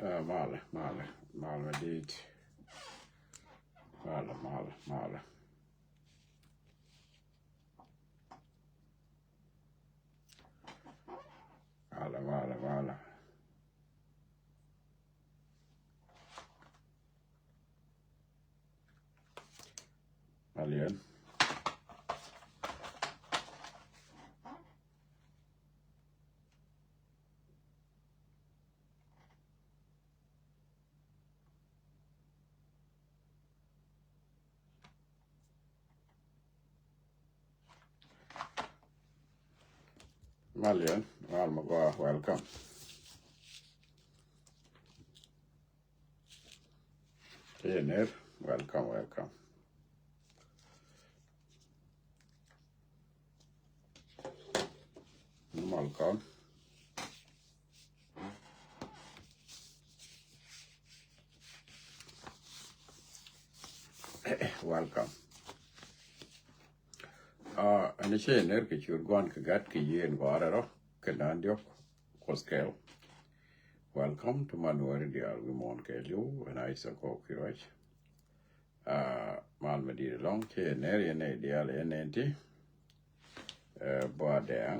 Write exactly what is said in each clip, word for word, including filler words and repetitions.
Malɛ, malɛ, malɛ mi dit. Malɛ, malɛ, malɛ. Malɛ, malɛ, malɛ. Malɛ. Malɛ, malɛ mi gɔaa, welcome. Iner, welcome, welcome. Welcome. Welcome. Ɛn cɛ ner kɛ ciöt Gua̱n kɛ Gat kɛ Yiëë in Gɔaa Rɛl Rɔ kɛ Naan Diɔ̱k Kuɔth Kɛl. Welcome to Manuɛri diaal wi̱i̱ muɔ̱ɔ̱n kɛɛliw ɛn Isaac Kɔɔk Kiruac. Mal mi di̱i̱t ɛlɔ̱ŋ cɛ ner yɛn nɛy diaal yɛn nɛy ti. Bɔa Dɛŋ.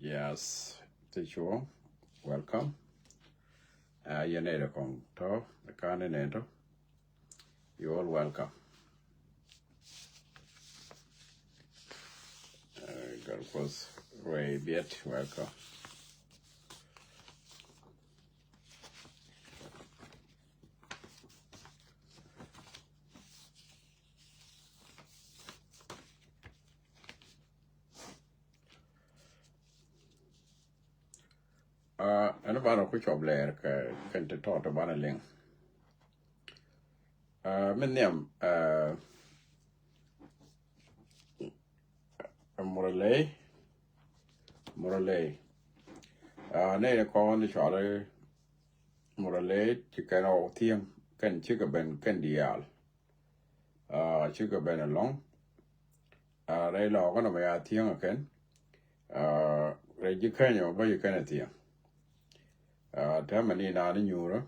Jiath ti cuɔ, welcome. Yɛn nɛy ti kɔŋ tɔ kan ni nɛn tɔ. You all welcome. Gal Kuɔth Ruey Biɛt, welcome. Ɛn banɛ ku cuɔp lɛɛr kɛ kɛn ti tɔt banɛ liŋ. Min nhiam Muraley, Muraley. Nɛy ni kɔn cuali Muraley ci kɛn ɔ thiäŋ kɛn cikɛ ben kɛn diaal. Cikɛ ben ɛlɔ̱ŋ. Rɛy lɔɔkä nɔmɔ ya thiäŋ ɛ kɛn. Rɛy ji̱ Kenya mɔ bä ci kɛn ɛ thiäŋ. Täämɛ ni naan ni nyuurä.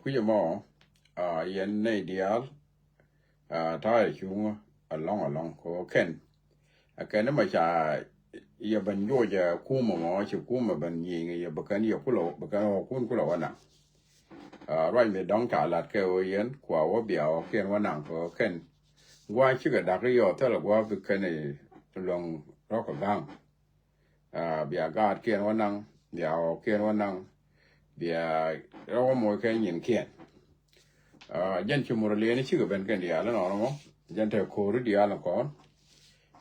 Kui̱c ɛmɔ yɛn nɛy diaal. Ta̱a̱ yɛ cuŋä ɛlɔ̱ŋ ɛlɔ̱ŋ kɛ ɣöö kɛn. Ɛ kɛn ni mɔ ca yɛ ben juɔc ɛ kumɛ mɔ ci kumɛ ben nyieny yɛ bɛ kɛn yɛ kulɛ bɛ kɛn ɣɔ̱kun kulɛ wä naŋ. Ruac mi dɔ̱ŋ ca lat kɛ ɣöö yɛn kua wä bia ɣɔ̱kiɛn wä naŋ kɛ ɣöö kɛn. Gua̱a̱ cikɛ da̱k i̱ yɔɔ thilɛ gua̱a̱ bi kɛn i̱ luäŋ rɔ̱k kɛ ga̱ŋ. Bia gaatkiɛn wä naŋ bia ɣɔ̱kiɛn wä naŋ. Bia rɔ̱k wä moc kɛ nyinkiɛn. Jɛn ci Muraley ni cikɛ ben kɛn diaal inɔnɔ mɔ jɛn te ko̱ri diaal in kɔn.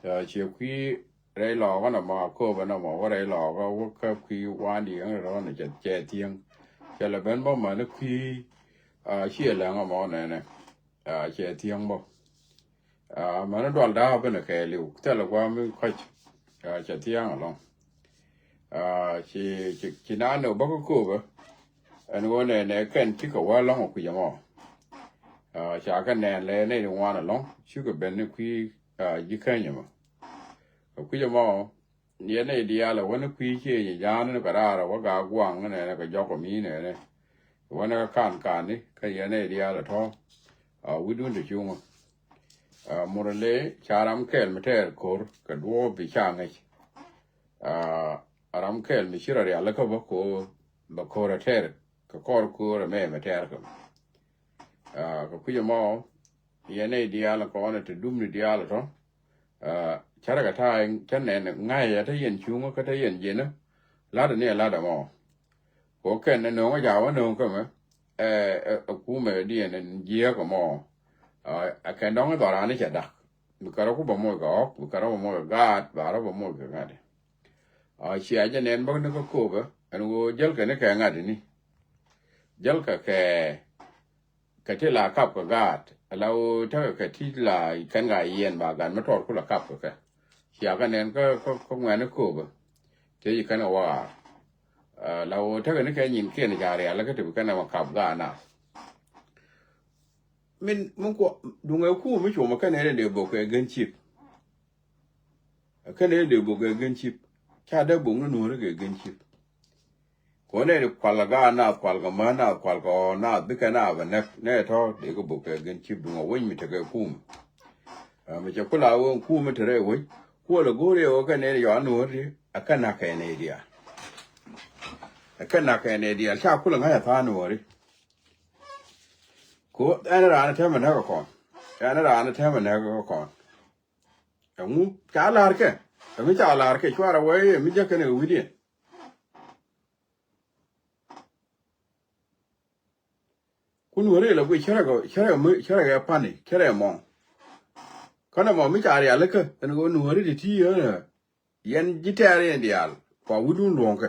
Ciɛ kui̱ rɛy lɔɔkä nɔmɔ a kööbä nɔmɔ wä rɛy lɔɔkä wä kä kui̱ wan diɛŋ rɔn cɛ cɛ thiäŋ. Cɛ lɛ ben bä mäni kui̱ ciɛ lɛŋ ɛmɔ nɛnɛ. Cɛ thiäŋ bä. Mäni dual da̱a̱ ben kɛɛliw thilɛ gua̱a̱ mi kɔc. Cɛ thia̱a̱ŋ ɛlɔ̱ŋ. Ci ci ci naan ni bä kä kööbä. Ɛn ɣöö nɛ nɛ kɛn cikɛ wä lɔ̱ŋ ɔ kui̱c ɛmɔ. Ca kɛ nɛn lɛ nɛy ti ŋuan ɛlɔ̱ŋ cikɛ ben ni kui̱ ji̱ Kenya mɔ. Ɛ kui̱c ɛmɔ yɛn nɛy diaal ɛ wä ni kui̱ ciëëc ja̱a̱n ni kɛ raar ɛ wä gaa guaŋ ni nɛnɛ kɛ jɔk ɔ mi nɛnɛ. Ɛ wä ni kä kan kan ni kä yɛn nɛy diaal ɛ tɔ̱. Wi̱dun ti cuŋä. Muraley ca ram kɛl mi tɛɛr ko̱r kɛ duɔɔp bi ca ŋäc. A ram kɛl mi ci rɔ rialikä bä ko̱r bɛ ko̱r a tɛr kɛ kɔr ko̱r a mɛ mɛ tɛr kɛ. Kɛ kui̱c ɛmɔ yɛn nɛy diaal kɔn a te dumni diaal tɔ. Carɛ kɛ ta̱a̱ cä nɛn ŋa̱c a te yɛn cuŋä kä te yɛn jiɛnä. Lat ni a lat ɛmɔ. Kɛ kɛn ɛ no̱o̱ŋä ja̱ wä no̱o̱ŋ kä mɛ. Ɛ kumɛ diɛn ɛn jiääk ɛmɔ. Ɛ kɛn dɔ̱ŋ ɛ dhɔran ni cɛ dak. Bi kärä ku bä moc kɛ ɣɔ̱k bi kärä bä moc kɛ gaat ba rä bä moc kɛ ŋa̱t. Cia jɛ nɛn bä ni kä kööbä ɛn ɣöö jäl kɛ ni kɛ ŋa̱t ni. Jäl kɛ kɛ kɛ ti la kap kɛ gaat ala ɣöö tekɛ kɛ ti la kɛn ka yiɛn ba gat mi tɔɔr ku la kap kɛ kɛ. Cia kɛ nɛn kä kä ŋuɛ̈ni kööbä. Tëë ci kɛn kɛ waar. La ɣöö tekɛ ni kɛ nyin kiɛn ca rial kä ti bi kɛn ɛ ma kap gaat na. Min min kuɔ duŋɛ kuum mi cuɔmɔ kɛn ɛ dee bok kɛ gen cip. Kɛn ɛ dee bok kɛ gen cip ca dee bok ni nuɔ̱ɔ̱ri kɛ gen cip. Kɛ ɣöö nɛy ti kual kɛ gaat naath, kual kɛ män naath, kual kɛ ɣɔɔ naath, bikɛ naath bɛ näk. Nɛy tɔ̱ dee kɛ bok kɛ gin ci duŋ a wec mi tekɛ kum. Ɛ, mi cɛ kula ɣöö kum mi te rɛy wec, kuɔlɛ go̱o̱r yɛ ɣöö kɛ nɛy ti yɔa nuɔ̱ɔ̱ri, ɛ kɛ na̱k kɛ nɛy diaal. Ɛ kɛ na̱k kɛ nɛy diaal, ca kulɛ ŋa̱c a tha̱a̱ŋ nuɔ̱ɔ̱ri. Kɛ ɣöö ɛn raan tɛmɛ näk kɛ kɔn. Ɛn raan tɛmɛ näk kɛ kɔn. Ɛŋu ca la̱r kɛ? Ɛŋu ca la̱r kɛ? Cuarɛ wee mi jäk kɛn kɛ wi̱diɛn. Ku nuɔ̱ri lɛ guic cärɛ kɛ, cärɛ kɛ mi, cärɛ kɛ pani, cärɛ kɛ mɔŋ. Känɛ mɔ mi ca rialikä ɛn ɣöö nuɔ̱ri ti ti yɛn, yɛn ji̱ tɛɛr yɛn diaal kua wi̱dun luɔ̱ŋkɛ.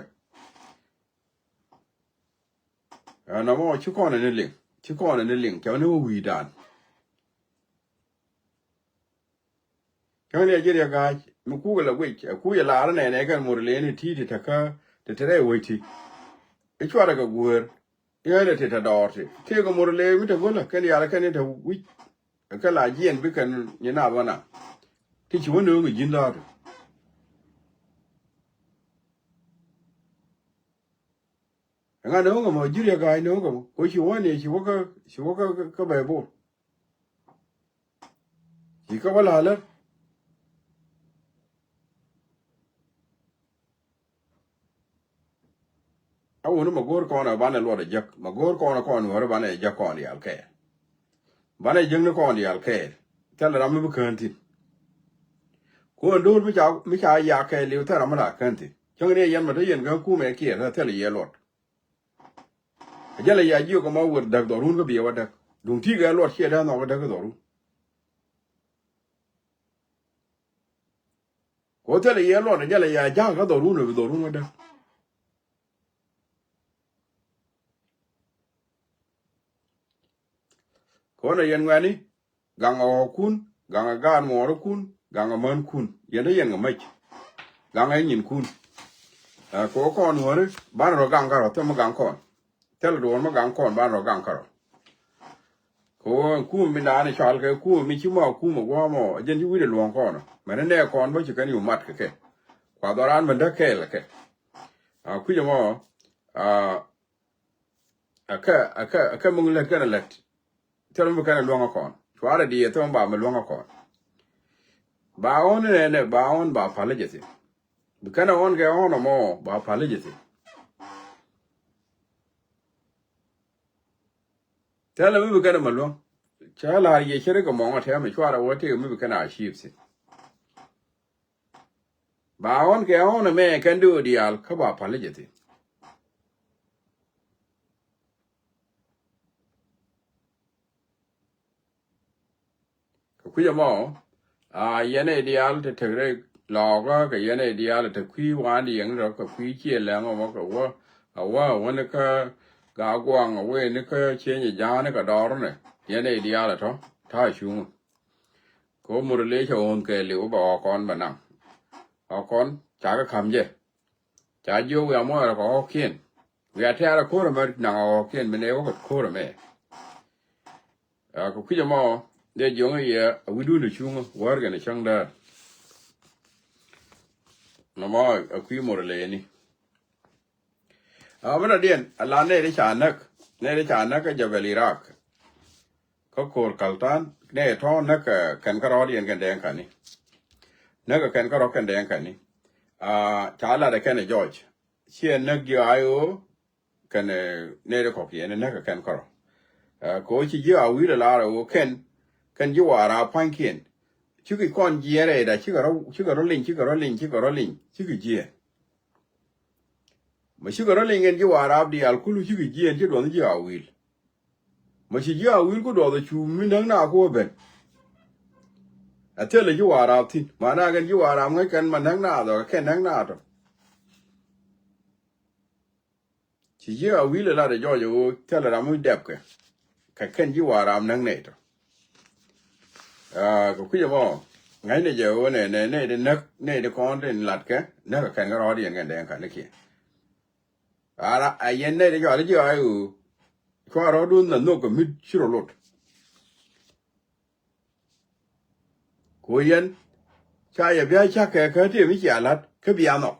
Ɛn ɛmɔ ci kɔn ni liŋ, ci kɔn ni liŋ, cɛ ni wä wi̱i̱dan. Cäŋ ni a ji̱ riɛk ga̱a̱c mi kukɛ lɛ guic, ɛ kukɛ lar nɛnɛ kɛn Murleni ti ti tekä ti te rɛy wec ti. I̱ cuarɛ kɛ gueer i̱ ɣän ɛ ti te dɔɔr ti tëëkɛ Murle mi te go̱lä kɛn yal kɛn i̱ te wi̱c. Kɛ la jiɛn bi kɛn nyi nath wä naŋ ti ci wä nööŋ kɛ ji̱n la̱a̱tu. Ɛŋa nööŋ kɛ mɔ ji̱ riɛk ga̱a̱c nööŋ kɛ mɔ kɛ ci wä ni ci wä kä, ci wä kä, kä bɛy bor. Ci kä wä la̱lä. A wuni ma go̱o̱r kɔn ɛ banɛ luɔt ɛ jek, ma go̱o̱r kɔn ɛ kɔn wääri banɛ jek kɔn diaal kɛɛl. Banɛ jek ni kɔn diaal kɛɛl. Thilɛ ram mi bi kään thi̱n. Kuɔn do̱r mi ca, mi ca yak kɛɛl liw thilɛ ram mi la kään thi̱n. Cäŋ ni ɛ yɛn ma te yɛn kään kumɛ kiɛɛr thilɛ yɛ luɔt. A jälɛ ya jiök ɛmɔ wër däk dhɔrun kä biɛ wä däk. Duŋ ti̱i̱ gɛ luɔt ciɛ dee nhɔk kä däk kä dhɔrun. Kɛ ɣöö thilɛ yɛ luɔt a jälɛ ya ja̱a̱k kä dhɔrun ɛ bi dhɔrun wä däk. Kɛ ɣöö nɛ yɛn ŋuɛ̈ni gaŋ ɛ ɣɔ̱kun, gaŋ ɛ gaat muɔɔrikun, gaŋ ɛ mänkun, yɛn te yɛn kɛ mäc. Gaŋ ɛ nyinkun. Ɛ, kɛ ɣöö kɔn nuɔ̱ɔ̱ri banɛ rɔ gaŋ kärɔ̱ thil mi gaŋ kɔn. Thilɛ duɔ̱ɔ̱r mi gaŋ kɔn banɛ rɔ gaŋ kärɔ̱. Kɛ ɣöö kum mi naan cɔal kɛ kum mi ci ma kum ɛ guɔ̱ɔ̱mɔ ɛ jɛn ci wi̱cdɛ luɔ̱ŋ kɔn ɔ mɛn nɛ kɔn bä ci kɛn yu mat kɛ kɛ. Kua dhɔran ben däk kɛɛl kɛ kɛ. A kui̱c ɛmɔ a Akɛ, akɛ, akɛ mi lät kɛn lät. Thil mi kɛn luäŋ kɔn cuarɛ diɛ thil mi ba mi luäŋ kɔn. Ba ɣɔn nɛnɛ ba ɣɔn ba pal jɛ thin. Bi kɛn ɣɔn kɛ ɣɔn mɔ ba pal jɛ thin. Thil mi bi kɛn ma luäŋ. Cɛ la yɛ cɛ ri kɛ mɔŋ tɛmɛ cuarɛ wä tëë mi bi kɛn a ciip thin. Ba ɣɔn kɛ ɣɔn ɛmɛ kɛn di ɣöö diaal kä ba pal jɛ thin. Kɛ kui̱c ɛmɔ a yɛn ɛ diaal te tek rɛy lɔɔkä kɛ yɛn ɛ diaal te kui̱ waan di yɛn rɔ kɛ kui̱ ciɛ lɛŋ ɛmɔ kɛ wä a wä a wä ni kä Gaguaŋ a wä ni kä cieŋ ɛ ja̱a̱n ni kɛ dɔɔr ni yɛn ɛ diaal ɛ tɔ ta̱a̱ cuŋä. Kɛ ɣöö Murle cɛ ɣöönh kɛɛliw bɛ ɣɔ̱kɔn bɛ naŋ. Ɣɔ̱kɔn cakɛ ka̱m jɛ. Ca jiök wiaa muɔɔrɛ kɛ ɣɔ̱kiɛn. Wiaa tɛ̈rɛ ko̱r ɛmɛ naŋ ɣɔ̱kiɛn mi nɛ wä kɛ ko̱r ɛmɛ. Ɛ, kɛ kui̱c ɛmɔ dee jiɔŋ i̱ yɛ a wi̱dun ɛ cuŋä wäär kɛn ɛ cäŋ däär. Nɔmɔ ɛ kui̱ Murleni. A mi dɔ̱diɛn a la nɛy ti ca näk, nɛy ti ca näk kä Jabal Irak. Kä ko̱r Kaltan nɛy tɔ̱ näk kɛ kɛn kärɔɔdiɛn kɛn dɛɛŋ kani. Näk kɛ kɛn kärɔɔ kɛn dɛɛŋ kani. A ca lat ɛ kɛn ɛ Jɔc. Ciɛ näk ji̱ I O kɛn nɛy ti kɔ̱kiɛn näk kɛ kɛn kärɔɔ. Ɛ, kɛ ɣöö ci ji̱ Awil ɛ lar ɛ ɣöö kɛn, kɛn ji̱ Warap pa̱nykiɛn. Cikɛ kɔn jiɛɛn rɛyda cikɛ rɔ, cikɛ rɔ liny, cikɛ rɔ liny, cikɛ rɔ liny, cikɛ jiɛɛn. Mɛ cikɛ rɔ liny kɛn ji̱ Warap diaal kulu cikɛ jiɛɛn ci duɔth ji̱ Awil. Mɛ ci ji̱ Awil ku duɔth cu mi näk na ku ben. A thilɛ ji̱ Warap thi̱n. Mana kɛn ji̱ Warap ŋäc kɛn ma näk na dhɔk kɛn näk na tɔ. Ci ji̱ Awil ɛ lat ɛ Jɔc ɛ ɣöö thilɛ ram mi dɛpkɛ. Kɛ kɛn ji̱ Warap näk nɛy tɔ. Aa, kɛ kui̱c ɛmɔ ŋäcnɛ jɛ ɣöö nɛ, nɛ, nɛy ti näk, nɛy ti kɔn tin latkɛ näk kɛ kɛn kärɔɔdiɛn kɛn dɛɛŋ kanikiɛn. Ara a yɛn nɛy ti cɔal i̱ ji̱ I O. Cua rɔɔdun na nhök kɛ mi ci rɔ lot. Ku yɛn ca yɛ bia cak kɛ kä tëë mi cia la̱t kä bia nhɔk.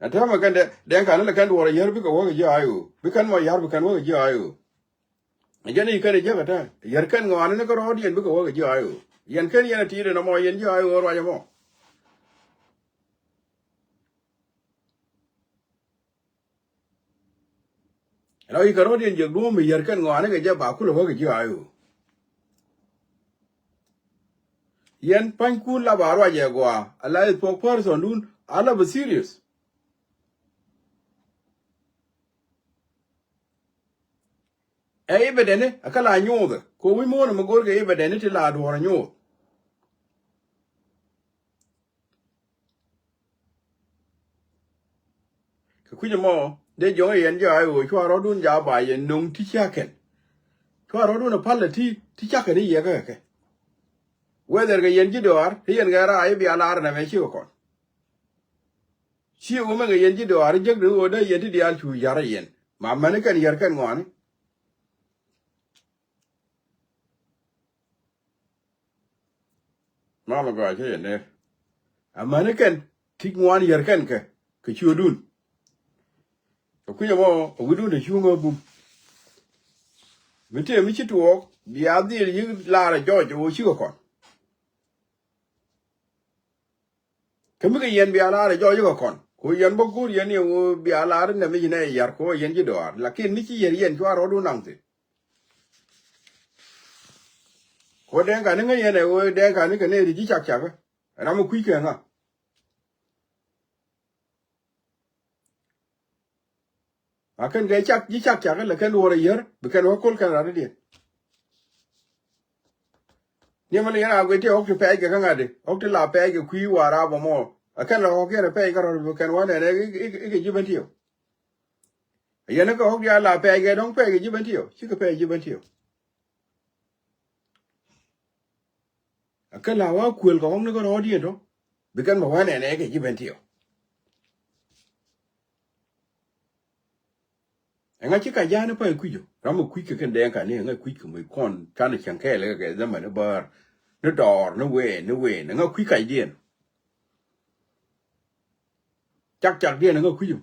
Ɛ täämɛ kɛn dɛ, dɛŋ kan ni lɛ kɛn duɔ̱ɔ̱r a yär bikɛ wä kɛ ji̱ I O. Bi kɛn mɔ yär bi kɛn wä kɛ ji̱ I O. Ɛ jɛn i̱ kɛn i̱ jek ɛ täämɛ. Yär kɛn ŋɔaani ni kä rɔ̱ɔ̱diɛn bikɛ wä kɛ ji̱ I O. Yɛn kɛn yɛn ɛ ti̱i̱t ɛn ɛmɔ yɛn ji̱ I O ruac ɛmɔ. Rɔ i̱ kɛ rɔ̱diɛn jiɛk duɔ̱ɔ̱m mi yär kɛn ŋɔaani kɛ jɛ ba kulɛ wä kɛ ji̱ I O. Yɛn pa̱nykun la ba ruac ɛ gɔaa, a la i̱ spokesperson dun, a la bɛ serious. Ɛ i̱ bɛ dɛni, a kä la nyuuthɛ, ko wi̱c muɔ̱ɔ̱n mi go̱r kɛ i̱ bɛ dɛni ti la duɔ̱ɔ̱r a nyuuth. Kɛ kui̱c ɛmɔ dee jiɔ̱ŋ yɛn jɛ a i̱ ɣöö cua rɔ̱dun ja̱ ba yɛn no̱ŋ ti ca kɛn. Cua rɔ̱dun a pal ti ti ca kɛn i̱ yɛ kɛ kɛ. Whether kɛ yɛn ji̱ dɔaar ti yɛn kɛ raay i̱ bia lar nɛmɛ cikɛ kɔn. Ci ɣöö mɛn kɛ yɛn ji̱ dɔaar i̱ jek di ɣöö dee yɛn ti diaal cu ya̱r yɛn. Ma mɛn i̱ kɛn yär kɛn ŋɔaani. Mamɛ gɔaa cä yɛ ner. Amäni kɛn ti ŋuan yär kɛn kɛ kɛ ciötdun. Kɛ kui̱c ɛmɔ ɛ wi̱cdun te cuŋä bum. Mi tëë mi ci tuɔɔk bia dhil yi̱k laarɛ jɔɔc ɛ ɣöö cikɛ kɔn. Kä mi kɛ yɛn bia laarɛ jɔɔc ikɛ kɔn kɛ ɣöö yɛn bä go̱o̱r yɛn ni ɛ ɣöö bia laarɛ nɛmɛ ci nɛ yar kɛ ɣöö yɛn ci dɔaar lakin ni ci yɛr yɛn cua rɔɔdun naŋ thi̱n. Kɛ ɣöö dɛŋ kani ŋäc yɛn ɛ ɣöö dɛŋ kani kɛ nɛy ti ji̱ cak cak ɛ ram mi kui̱ kɛ ŋa. A kɛn kɛ cak ji̱ cak cak ilɛ kɛn duɔ̱ɔ̱r a yär bi kɛn wä ko̱l kɛn rat idiɛn. Ni mɛn yɛn a guic ti ɣɔk ti pɛɛc kɛ kä ŋa̱t di ɣɔk ti la pɛɛc kɛ kui̱ Warap ɛmɔ. A kɛn la ɣɔk yɛn a pɛɛc kä rɔ̱t bi kɛn wä nɛnɛ ikɛ ji̱ ben tiɛw. A yɛn ikɛ ɣɔk diaal la pɛɛc kɛ dɔ̱ŋ pɛɛc kɛ ji̱ ben tiɛw cikɛ pɛɛc ji̱ ben tiɛw. A kɛ la wa kuël kɛ ɣɔ̱ŋ ni kä rɔ̱ɔ̱diɛn tɔ bi kɛn bɛ wä nɛnɛ kɛ ji̱ ben tiɛw. Ɛŋa ci ka ja̱a̱n i̱ pay kui̱c ɔ ram mi kui̱c kɛ kɛn dɛɛŋ kani ɛŋa kui̱c kɛ moc kɔn canɛ cäŋ kɛɛl kɛ kɛ dhamani bäär ni dɔɔr ni ween ni ween ɛŋa kui̱c kacdiɛn. Cak cakdiɛn ɛŋa kui̱c ɔ.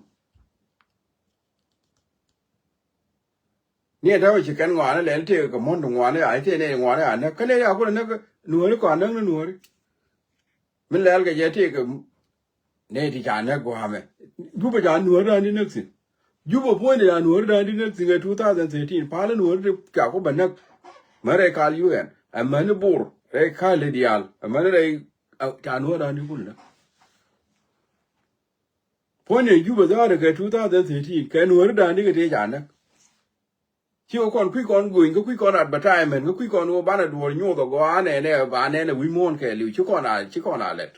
Ni ɛ täämɛ ci kɛn ŋɔaani lɛl tëëk kɛ muɔ̱n ti ŋɔaani a tëë nɛy ŋɔaani a näk kä nɛy a kulɛ näk nuääri kɔn a näk ni nuääri. Min lɛl kɛ jɛ tëëk kɛ nɛy ti ca näk gua̱a̱mɛ. Jupɛ ca nuääri da̱a̱n di näk thi̱n. Jupɛ puɔ̱nyni ca nuääri da̱a̱n di näk thi̱n kɛ two thousand thirteen pal nuääri ti ca ku bɛ näk. Mɛ rɛy kal U N ɛmɛni bur rɛy kal i̱ diaal ɛmɛni rɛy ca nuääri da̱a̱n di kulɛ näk. Puɔ̱nyɛ Jupɛ dhɔaarɛ kɛ two thousand thirteen kɛ nuääri da̱a̱n di kɛ tëë ca näk. Ci kɛ kɔn kui̱ kɔn go̱ny kä kui̱ kɔn advertisement kä kui̱ kɔn ɣöö banɛ duɔ̱ɔ̱r nyoth ɔ gɔaa nɛnɛ ba nɛnɛ wi̱c muɔ̱ɔ̱n kɛɛliw ci kɔn a ci kɔn a lɛt.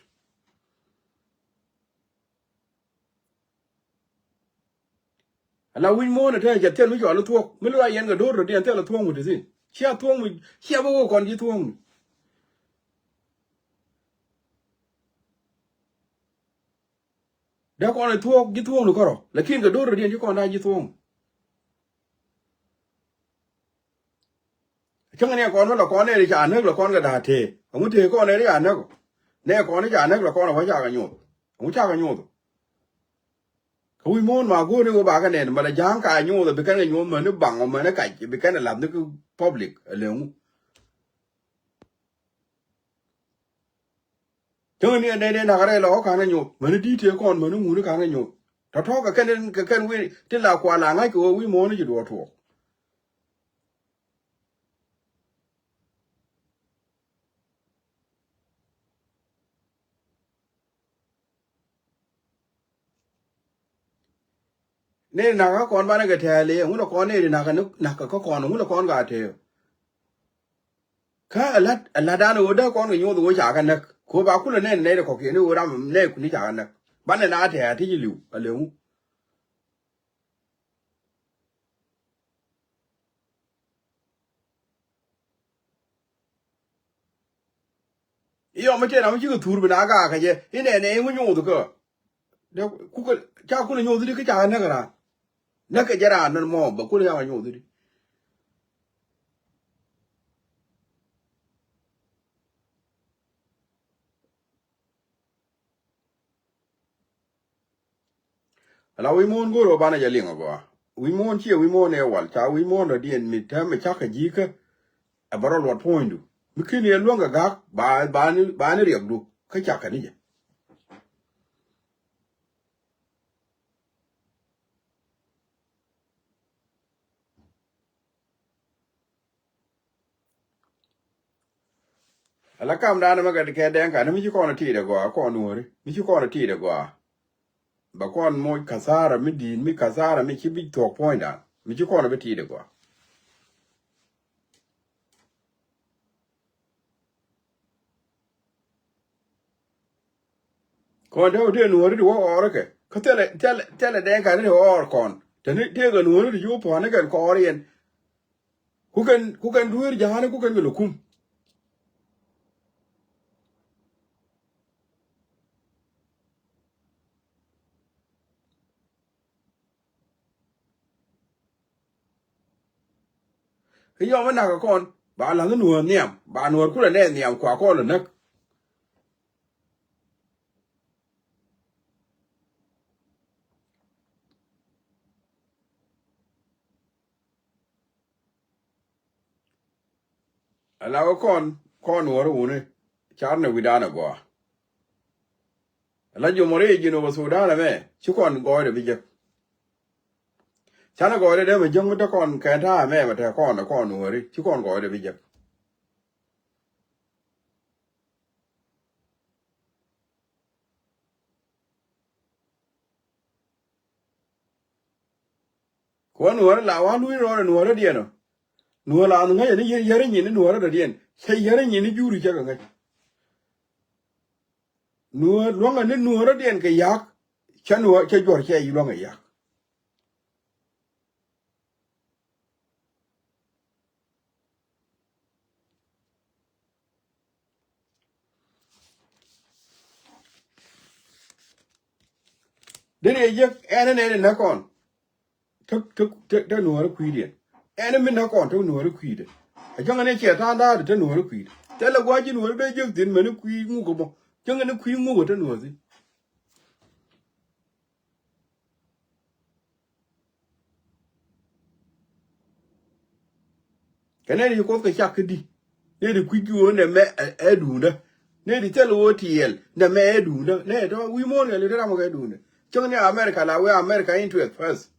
Ala wi̱c muɔ̱ɔ̱n ɛ te jɛ thil mi cɔal i̱ thuɔ̱k mi lua yɛn kɛ do̱r rot yɛn thil i̱ thuɔ̱k mi ti thi̱n cia thuɔ̱k mi cia bi wä kɔn ji̱ thuɔ̱k mi. Dee kɔn ɛ thuɔ̱k ji̱ thuɔ̱k ni kärɔ lakin kɛ do̱r rot yɛn ci kɔn da̱a̱ ji̱ thuɔ̱k mi. Cäŋ ni ɛ kɔn mi la kɔn ɛ ri ca näk la kɔn kɛ da̱a̱ tëë ɛŋu tëë kɔn ɛ ri ca näk ɔ nɛ kɔn i̱ ca näk la kɔn ɛ wä cakɛ nyoth ɛŋu cakɛ nyoth ɔ. Kä wi̱c muɔ̱ɔ̱n ma go̱o̱r ni wä bakɛ nɛn mɛ la ja̱a̱ŋ ka nyoth ɛ bi kɛn kɛ nyoth mäni baŋ ɔ mäni kac bi kɛn ɛ la̱th ni kä public ɛ leŋu. Cäŋ ni ɛn nɛy nɛy nakä rɛy lɔ kä ka̱n kɛ nyoth mäni di̱t tëë kɔn mäni ŋuni ka̱n kɛ nyoth. Tɔ̱tɔ̱ kɛ kɛn kɛ kɛn wi̱i̱ ti la kual a ŋa̱c kɛ ɣöö wi̱i̱ muɔ̱ɔ̱n ni ci duɔɔr tuɔɔk. Nɛy nakä kɔn banɛ kɛ tɛ̈ɛ̈l i̱ ɛŋu lɛ kɔn nɛy nakä nakä kä kɔn ɛŋu lɛ kɔn ka tëë. Kä ɛ la̱t ɛ la̱tdan ɣöö dee kɔn kɛ nyoth ɣöö ca kɛ näk kɛ ɣöö ba kulɛ nɛn nɛy rɛ kɔ̱kiɛn i̱ ɣöö ram nɛy kuni ca kɛ näk. Banɛ na tɛ̈ɛ̈ ti ji̱ li̱w a leŋu. Iɔ mi tëë ram mi cikɛ thur bi na gaak kɛ jɛ inɛnɛ iŋu nyoth kä. Dee kukɛ ca kulɛ nyoth di kä ca näk raan. Näk kɛ jɛ raan nän mɔ bɛ kulɛ ca kɛ nyoth di. Ala wi̱i̱ muɔ̱ɔ̱n go̱o̱r ɣöö banɛ jɛ liŋ ɛ gɔaa. Wi̱i̱ muɔ̱ɔ̱n ciɛ wi̱i̱ muɔ̱ɔ̱n ɛ wal, ca wi̱i̱ muɔ̱ɔ̱n dɔ̱diɛn mi täämɛ cakɛ ji̱ kä. Ɛ bä rɔ luɔt puɔ̱nydu. Mi ken yɛ luäŋ kɛ ga̱a̱k, ba, ba ni, ba ni riɛkdu. Kä cakɛ ni jɛ. Ala kamdan ɛmɛ kɛ, kɛ Dɛŋka ni mi ci kɔn ti̱i̱t ɛ gɔaa, kɔn Nuääri mi ci kɔn ti̱i̱t ɛ gɔaa. Bɛ kɔn moc kathara mi di̱i̱t, mi kathara mi ci bi thuɔ̱k puɔ̱nydan, mi ci kɔn bi ti̱i̱t ɛ gɔaa. Kɔn te wä tëë Nuääri ti wä ɣɔr kɛ. Kä thilɛ, thilɛ, thilɛ Dɛŋka ni ti ɣɔr kɔn. Te ni tëëkɛ Nuääri ti ci wä puɔ̱ni kɛn kɔɔr yɛn. Ku kɛn, ku kɛn dueer ja̱a̱ni, ku kɛn kɛ lɛ kum. Kä yɔm mi nak kɛ kɔn, ba la̱th Nuäär nhiam, ba Nuäär kulɛ nɛ nhiam, kua kɔn lɛ näk. Ala wä kɔn, kɔn Nuääri wuni, car ni wi̱dan ɛ gɔaa. Ala jomori ji̱n wä Sudan ɛmɛ, ci kɔn gɔɔydɛ bi jek. Canɛ gɔɔydɛ dee mɛ jäŋ mi te kɔn kɛn ta̱a̱ ɛmɛ mɛ te kɔn, kɔn Nuääri, ci kɔn gɔɔydɛ bi jek. Kɛ wä Nuäärä la wä luny rɔɔdɛ Nuäärä diɛn ɔ. Nuäär la ŋäcɛ ni yär, yär nyin ni Nuäärä dɔ̱diɛn. Cɛ yär nyin ni juri cɛ kɛ ŋäc. Nuäär luäŋɛ ni Nuäärä diɛn kɛ yak. Cɛ Nuäär, cɛ juɔr cɛ yi luäŋɛ yak. Dee ni jek ɛn ɛn ɛn näk kɔn. Tä, tä, tä, tä Nuäärä kui̱diɛn. Ɛn ɛn mi näk kɔn tä Nuäärä kui̱dɛ. A jäŋɛ ni ciɛ ta̱a̱ da̱a̱dɛ tä Nuäärä kui̱dɛ. Thilɛ gua̱a̱c ji̱ Nuäärä dee jek thi̱n mɛn ni kui̱ ŋuk ɛmɔ. Jäŋɛ ni kui̱ ŋuk ɛ tä Nuäärä thi̱n. Kɛ nɛy ti ci Kuoth kɛ cak kä di. Nɛy ti kui̱ juɔ̱ɔ̱n nɛmɛ ɛ, ɛ duundä. Nɛy ti thil ɣöö tiɛɛl nɛmɛ ɛ duundä. Nɛy tɔ̱ wi̱i̱ muɔ̱ɔ̱n kɛ li ti ram kɛ duundä. Cäŋ ni America la wee America interest first.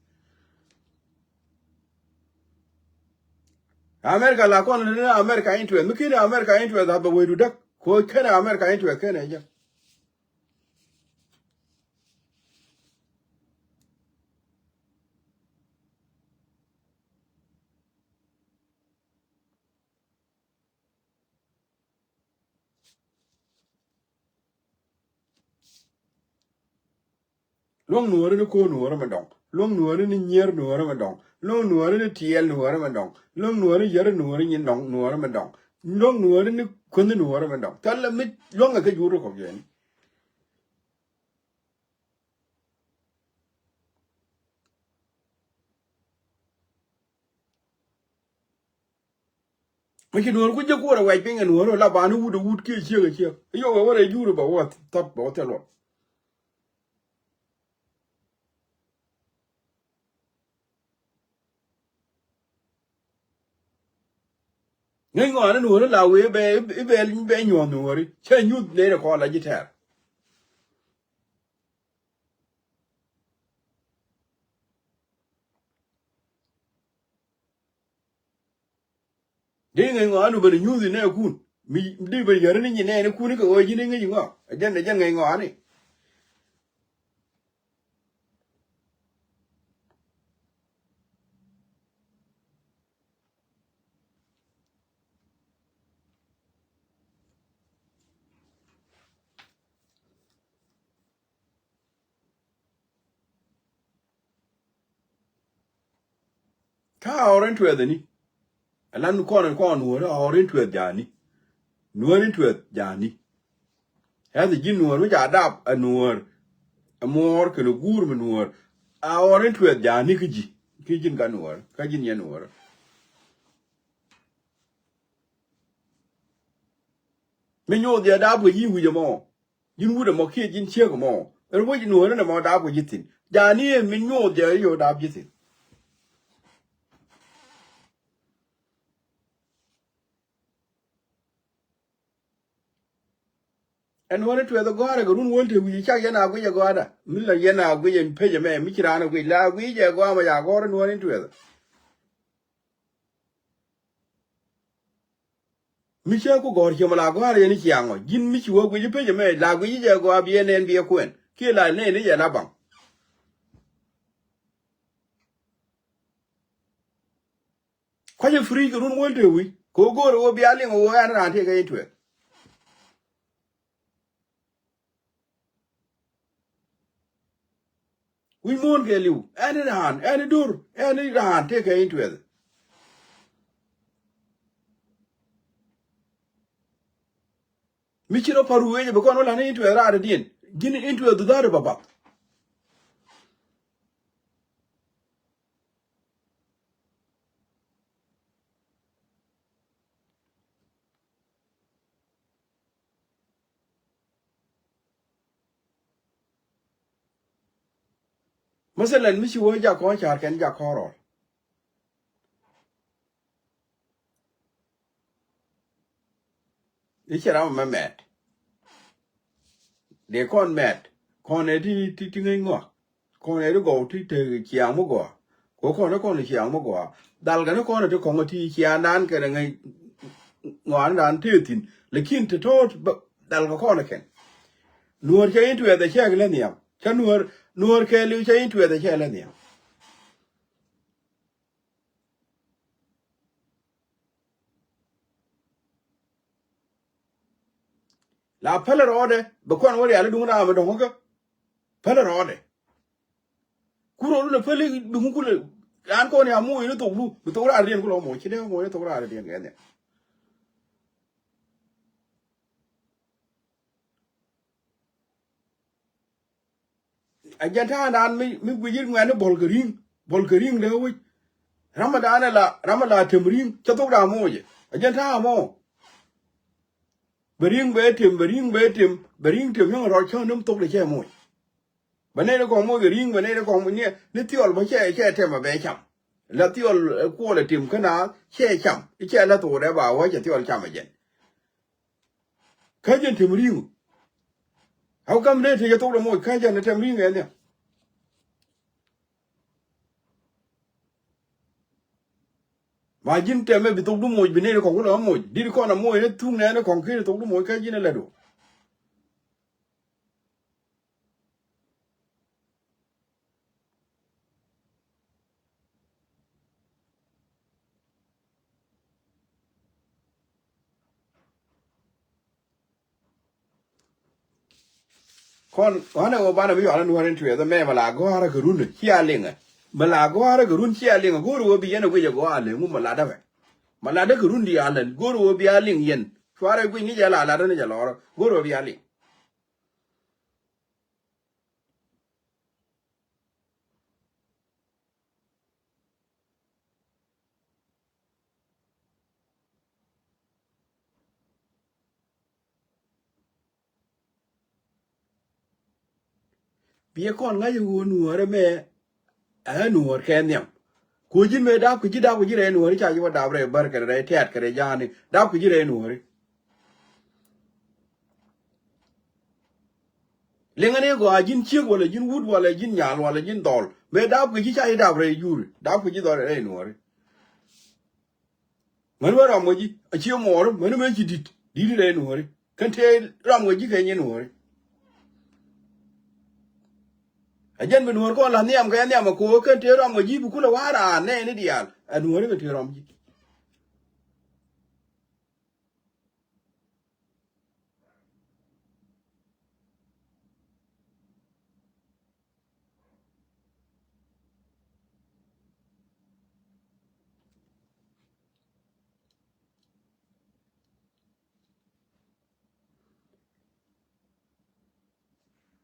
America la kɔn ni America interest. Mi ken America interest a bɛ wee du däk. Kɛ ɣöö ken America interest ken ɛ jɛ. Luäŋ Nuäärä ni ko̱o̱r Nuäärä mɛ dɔ̱ŋ. Luäŋ Nuäärä ni nyier Nuäärä mɛ dɔ̱ŋ. Luäŋ Nuäärä ni tiɛɛl Nuäärä mɛ dɔ̱ŋ. Luäŋ Nuäärä ni yär Nuäärä nyin dɔ̱ŋ Nuäärä mɛ dɔ̱ŋ. Luäŋ Nuäärä ni kuänh Nuäärä mɛ dɔ̱ŋ. Thilɛ mi luäŋɛ kä juur ti kɔk jɛɛni. Mi ci Nuäär ku jek kuɔrɛ wɛc piny kɛ Nuäär la bani wut ɛ wut kiɛ ciek ɛ ciek. Yowɛ wä rɛy juri bɛ wä thap bɛ wä thil wä. Ŋäc ŋɔaani Nuäri la wee bɛ, i̱ bɛ, i̱ bɛ nyuɔ̱th Nuäri. Cä nyuth nɛy rɛ kɔn la ji̱ tɛɛr. Di ŋäc ŋɔaani ben nyuth inɛ kun. Mi di ben yäri ni nyi nɛɛni kun ikɛ ɣöö ji̱n i̱ ŋäc ŋɔa. Ɛ jɛn, ɛ jɛn ŋäc ŋɔaani. Kä a ɣɔr in tuɛth ani. Ɛlan kɔn in kɔn Nuäri a ɣɔr in tuɛth ja̱a̱ni. Nuäri in tuɛth ja̱a̱ni. Ɛth ji̱n Nuäär mi ca dap ɛ Nuäär. Ɛ muɔɔr kɛnɛ guur mi Nuäär. A ɣɔr in tuɛth ja̱a̱ni kä ji̱. Kä ji̱n ka Nuäär. Kä ji̱n yɛ Nuäär. Mi nyoth yɛ dap kɛ ji̱ wi̱c ɛmɔ. Ji̱n wut ɛmɔ kiɛ ji̱n ciek ɛmɔ. Ɛn wec Nuäärä nɛmɔ dap kɛ ji̱ thi̱n. Jani ɛ mi nyuuth jɛ yio̱w dap ji̱ thi̱n. Ɛn wä ni tuɛth gɔ̱a̱rɛ kɛ run wäl te wi̱i̱ cak yɛn a guic ɛ gɔ̱a̱da. Mi la yɛn a guic ɛn pec ɛmɛ mi ci raan ɛ guic la guic ɛ gɔ̱a̱ mɛ ca gɔ̱a̱r ɛn wä ni tuɛth. Mi cä ku gɔ̱r ciɛ mɛ la gɔ̱a̱r yɛn i̱ ciaŋ ɔ ji̱n mi ci wä guic i̱ pec ɛmɛ la guic i̱ jɛ gɔaa bi yɛn nɛn bi yɛ kuɛn kiɛ la nɛn i̱ jɛ la baŋ. Kua̱c i̱ fridge kɛ run wäl te wi̱c kɛ ɣöö go̱o̱r ɣöö bia liŋ ɣöö ɛn raan tëë kɛ in tuɛth. Wi̱c muɔ̱ɔ̱n kɛ li̱w ɛn i̱ raan ɛn i̱ dur ɛn i̱ raan tëë kɛ in tuɛth. Mi ci rɔ pa̱r wi̱i̱ wecɛ bi kɔn wä la̱t ni in tuɛth raadädiɛn ji̱n in tuɛth dhudhaar i̱ babath. Mɛsɛlɛn mi ci wä jak kɔn ca̱r kɛn jak kɔn rɔl. I̱ cɛ ram mɛ mɛt. Dee kɔn mɛt kɔn ɛ ti ti ti ŋäc ŋɔak. Kɔn ɛ ti gɔw ti te ciaŋ mi gɔaa. Ko kɔn ɛ kɔn ciaŋ mi gɔaa. Dhal kɛn kɔn ɛ ti kɔŋ ti ciaŋdan kɛn ŋäc ŋɔaandan te thi̱n. Lakin te tɔ̱ dhal kɛ kɔn ɛ kɛn. Nuɔ̱ɔ̱r cɛ in tuɛth ɛ cɛ kɛ lä nhiam. Cä nuɔ̱ɔ̱r nuɔ̱ɔ̱r kɛɛliw cɛ in tuɛth ɛ cɛ lä nhiam. La pälɛ rɔɔdɛ bɛ kɔn wä rial i̱ duŋ raam i̱ dɔ̱ŋ kä pälɛ rɔɔdɛ. Ku rɔɔdu nɛ päli bi ŋu kulɛ raan kɔn ya moc ni thokdu bi thok raar diɛn kulɛ moc ci dee moc ni thok raar diɛn kɛ nhiam. A jɛn ta̱a̱ŋdan mi mi guic i̱ ŋuɛ̈ni bɔl kɛ ri̱ŋ bɔl kɛ ri̱ŋ dee wec. Ramadan ala ramadan tem ri̱ŋ cä thok daa moc. A jɛn ta̱a̱ŋ mɔ bɛ ri̱ŋ bɛ tem bɛ ri̱ŋ bɛ tem bɛ ri̱ŋ tem yɔ̱ŋ rɔɔd cäŋ ni mi thok de cɛ moc. Bɛ nɛy ni kɔŋ moc kɛ ri̱ŋ bɛ nɛy ni kɔŋ moc ni ni thiɔl bä cɛ cɛ tem a bɛ cam. La thiɔl kuɔl a tem kä naath cɛ cam i̱ cɛ la thok dee ba wä cɛ thiɔl cam a jɛn. Kä jɛn tem ri̱ŋ. How come ne te jɛ thok dɛ moc kä jɛn tem ri̱ŋ ɛn nhiam. Ma ji̱n tɛmɛ bi thok du moc bi ne kɔŋ kulɛ moc dit kɔn a moc ne thuk nɛn kɔŋ ki̱n thok du moc kä ji̱n ɛ lɛ du. Kɔn ɣän ɛ ɣöö banɛ bi yual ɛn wä ɛn tuɛth ɛmɛ mɛ la gɔ̱a̱rä kɛ run cia liŋɛ. Mɛ la gɔ̱a̱rä kɛ run cia liŋɛ go̱o̱r ɣöö bi yɛn ɛ guic ɛ gɔaa lɛ ŋu mɛ la däkɛ. Mɛ la däkɛ run diaal ɛn go̱o̱r ɣöö bi a liŋ yɛn cuarɛ guic ni jɛ la lat ɛn jɛ lɔrä go̱o̱r ɣöö bi a liŋ. Biɛ kɔn ŋa̱c ɛ ɣöö nuɔ̱ɔ̱rɛ mɛ ɛ nuɔ̱ɔ̱r kɛ nhiam. Kuɔ ji̱n mëë dap kɛ ji̱ dap kɛ ji̱ rɛy nuɔ̱ɔ̱ri ca ji̱ wä dap rɛy bär kɛ rɛy tɛ̈t kɛ rɛy ja̱a̱ni dap kɛ ji̱ rɛy nuɔ̱ɔ̱ri. Liŋä ni gɔaa ji̱n ciek walɛ ji̱n wut walɛ ji̱n nyal walɛ ji̱n dhɔl mëë dap kɛ ji̱ ca ji̱ dap rɛy juri dap kɛ ji̱ dhɔl rɛy nuɔ̱ɔ̱ri. Män wä ram wä ji̱ a cie muɔɔri män wä ci di̱t di̱t rɛy nuɔ̱ɔ̱ri kän tëë ram wä ji̱ kɛ nyin nuɔ̱ɔ̱ri. A jɛn bi nuɔ̱ɔ̱r kɔn la nhiam kɛ nhiam a ko̱o̱k kän tëë ram wä ji̱ bi kulɛ wa̱a̱ raan nɛɛni diaal a nuɔ̱ɔ̱ri kɛ tëë ram ji̱.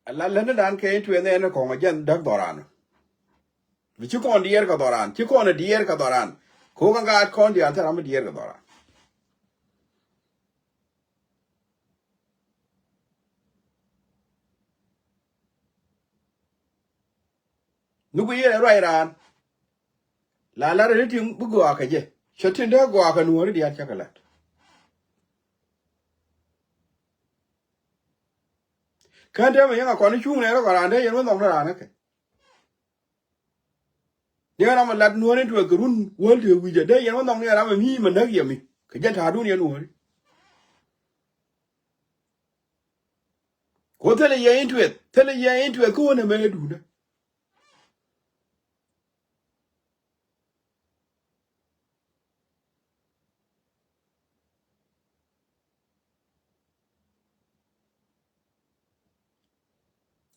Ala lätni dan kɛ in tuɛth ɛn kɔŋ a jɛn däk dhɔran. Bi ci kɔn diɛɛr kɛ dhɔran ci kɔn a diɛɛr kɛ dhɔran. Ko̱k a ŋaat kɔn diaal thil ram mi diɛɛr kɛ dhɔran. Nhuk i̱ yɛn ɛ ruac raan. La lat ɛ ti ti̱ŋ bi gɔaa kɛ jɛ. Cɛ tin dee gɔaa kɛ nuɔ̱ɔ̱ri diaal cä kɛ lat. Kään tɛmɛ yɛn a kɔn i̱ cuŋ nɛ rɔ kɛ raan dee yɛn wä nhɔk ni raan kɛ. Ni ram a lat nuɔ̱ɔ̱ri tuɛth kɛ run wäl tëë wi̱cä dee yɛn wä nhɔk ni ram a mi mɛ näk yɛ mi kɛ jɛn ta̱a̱dun yɛn nuɔ̱ɔ̱ri. Ko thilɛ yɛ in tuɛth, thilɛ yɛ in tuɛth kä wä nɛ mɛ duundä.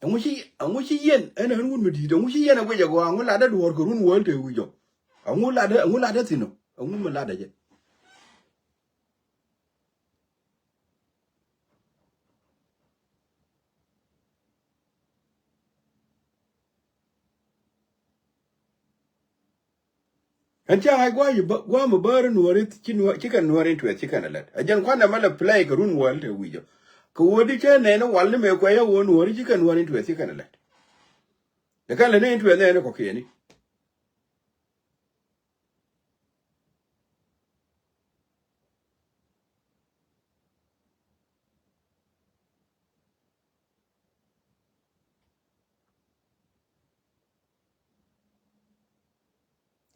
Ɛŋu ci, ɛŋu ci yɛn ɛn ɛn wut mi di̱i̱t, ɛŋu ci yɛn ɛ guic ɛ gɔaa, ɛŋu latdä duɔ̱ɔ̱r kɛ run wäl tëë wi̱c ɔ? Ɛŋu latdä, ɛŋu latdä thi̱n ɔ? Ɛŋu mi latdä jɛ? Ɛn ca ŋa̱c gua̱a̱c i̱ bä-, gua̱a̱m i̱ bäär i̱ nuɔ̱ɔ̱ri ci nuɔ̱-, ci kɛn nuɔ̱ɔ̱ri in tuɛth ci kɛn ɛ lät. Ɛ jɛn kuanɛ mɛ lɛ play kɛ run wäl te wi̱c ɔ. Kɛ ɣöö di cä nɛn i̱ wal ni mëë kuɛc ɛ ɣöö nuɔ̱ɔ̱ri ci kɛn nuɔ̱ɔ̱ri in tuɛth ci kɛn ɛ lät. Ɛ kɛn lät ni in tuɛth nɛn i̱ kɔ̱kiɛni.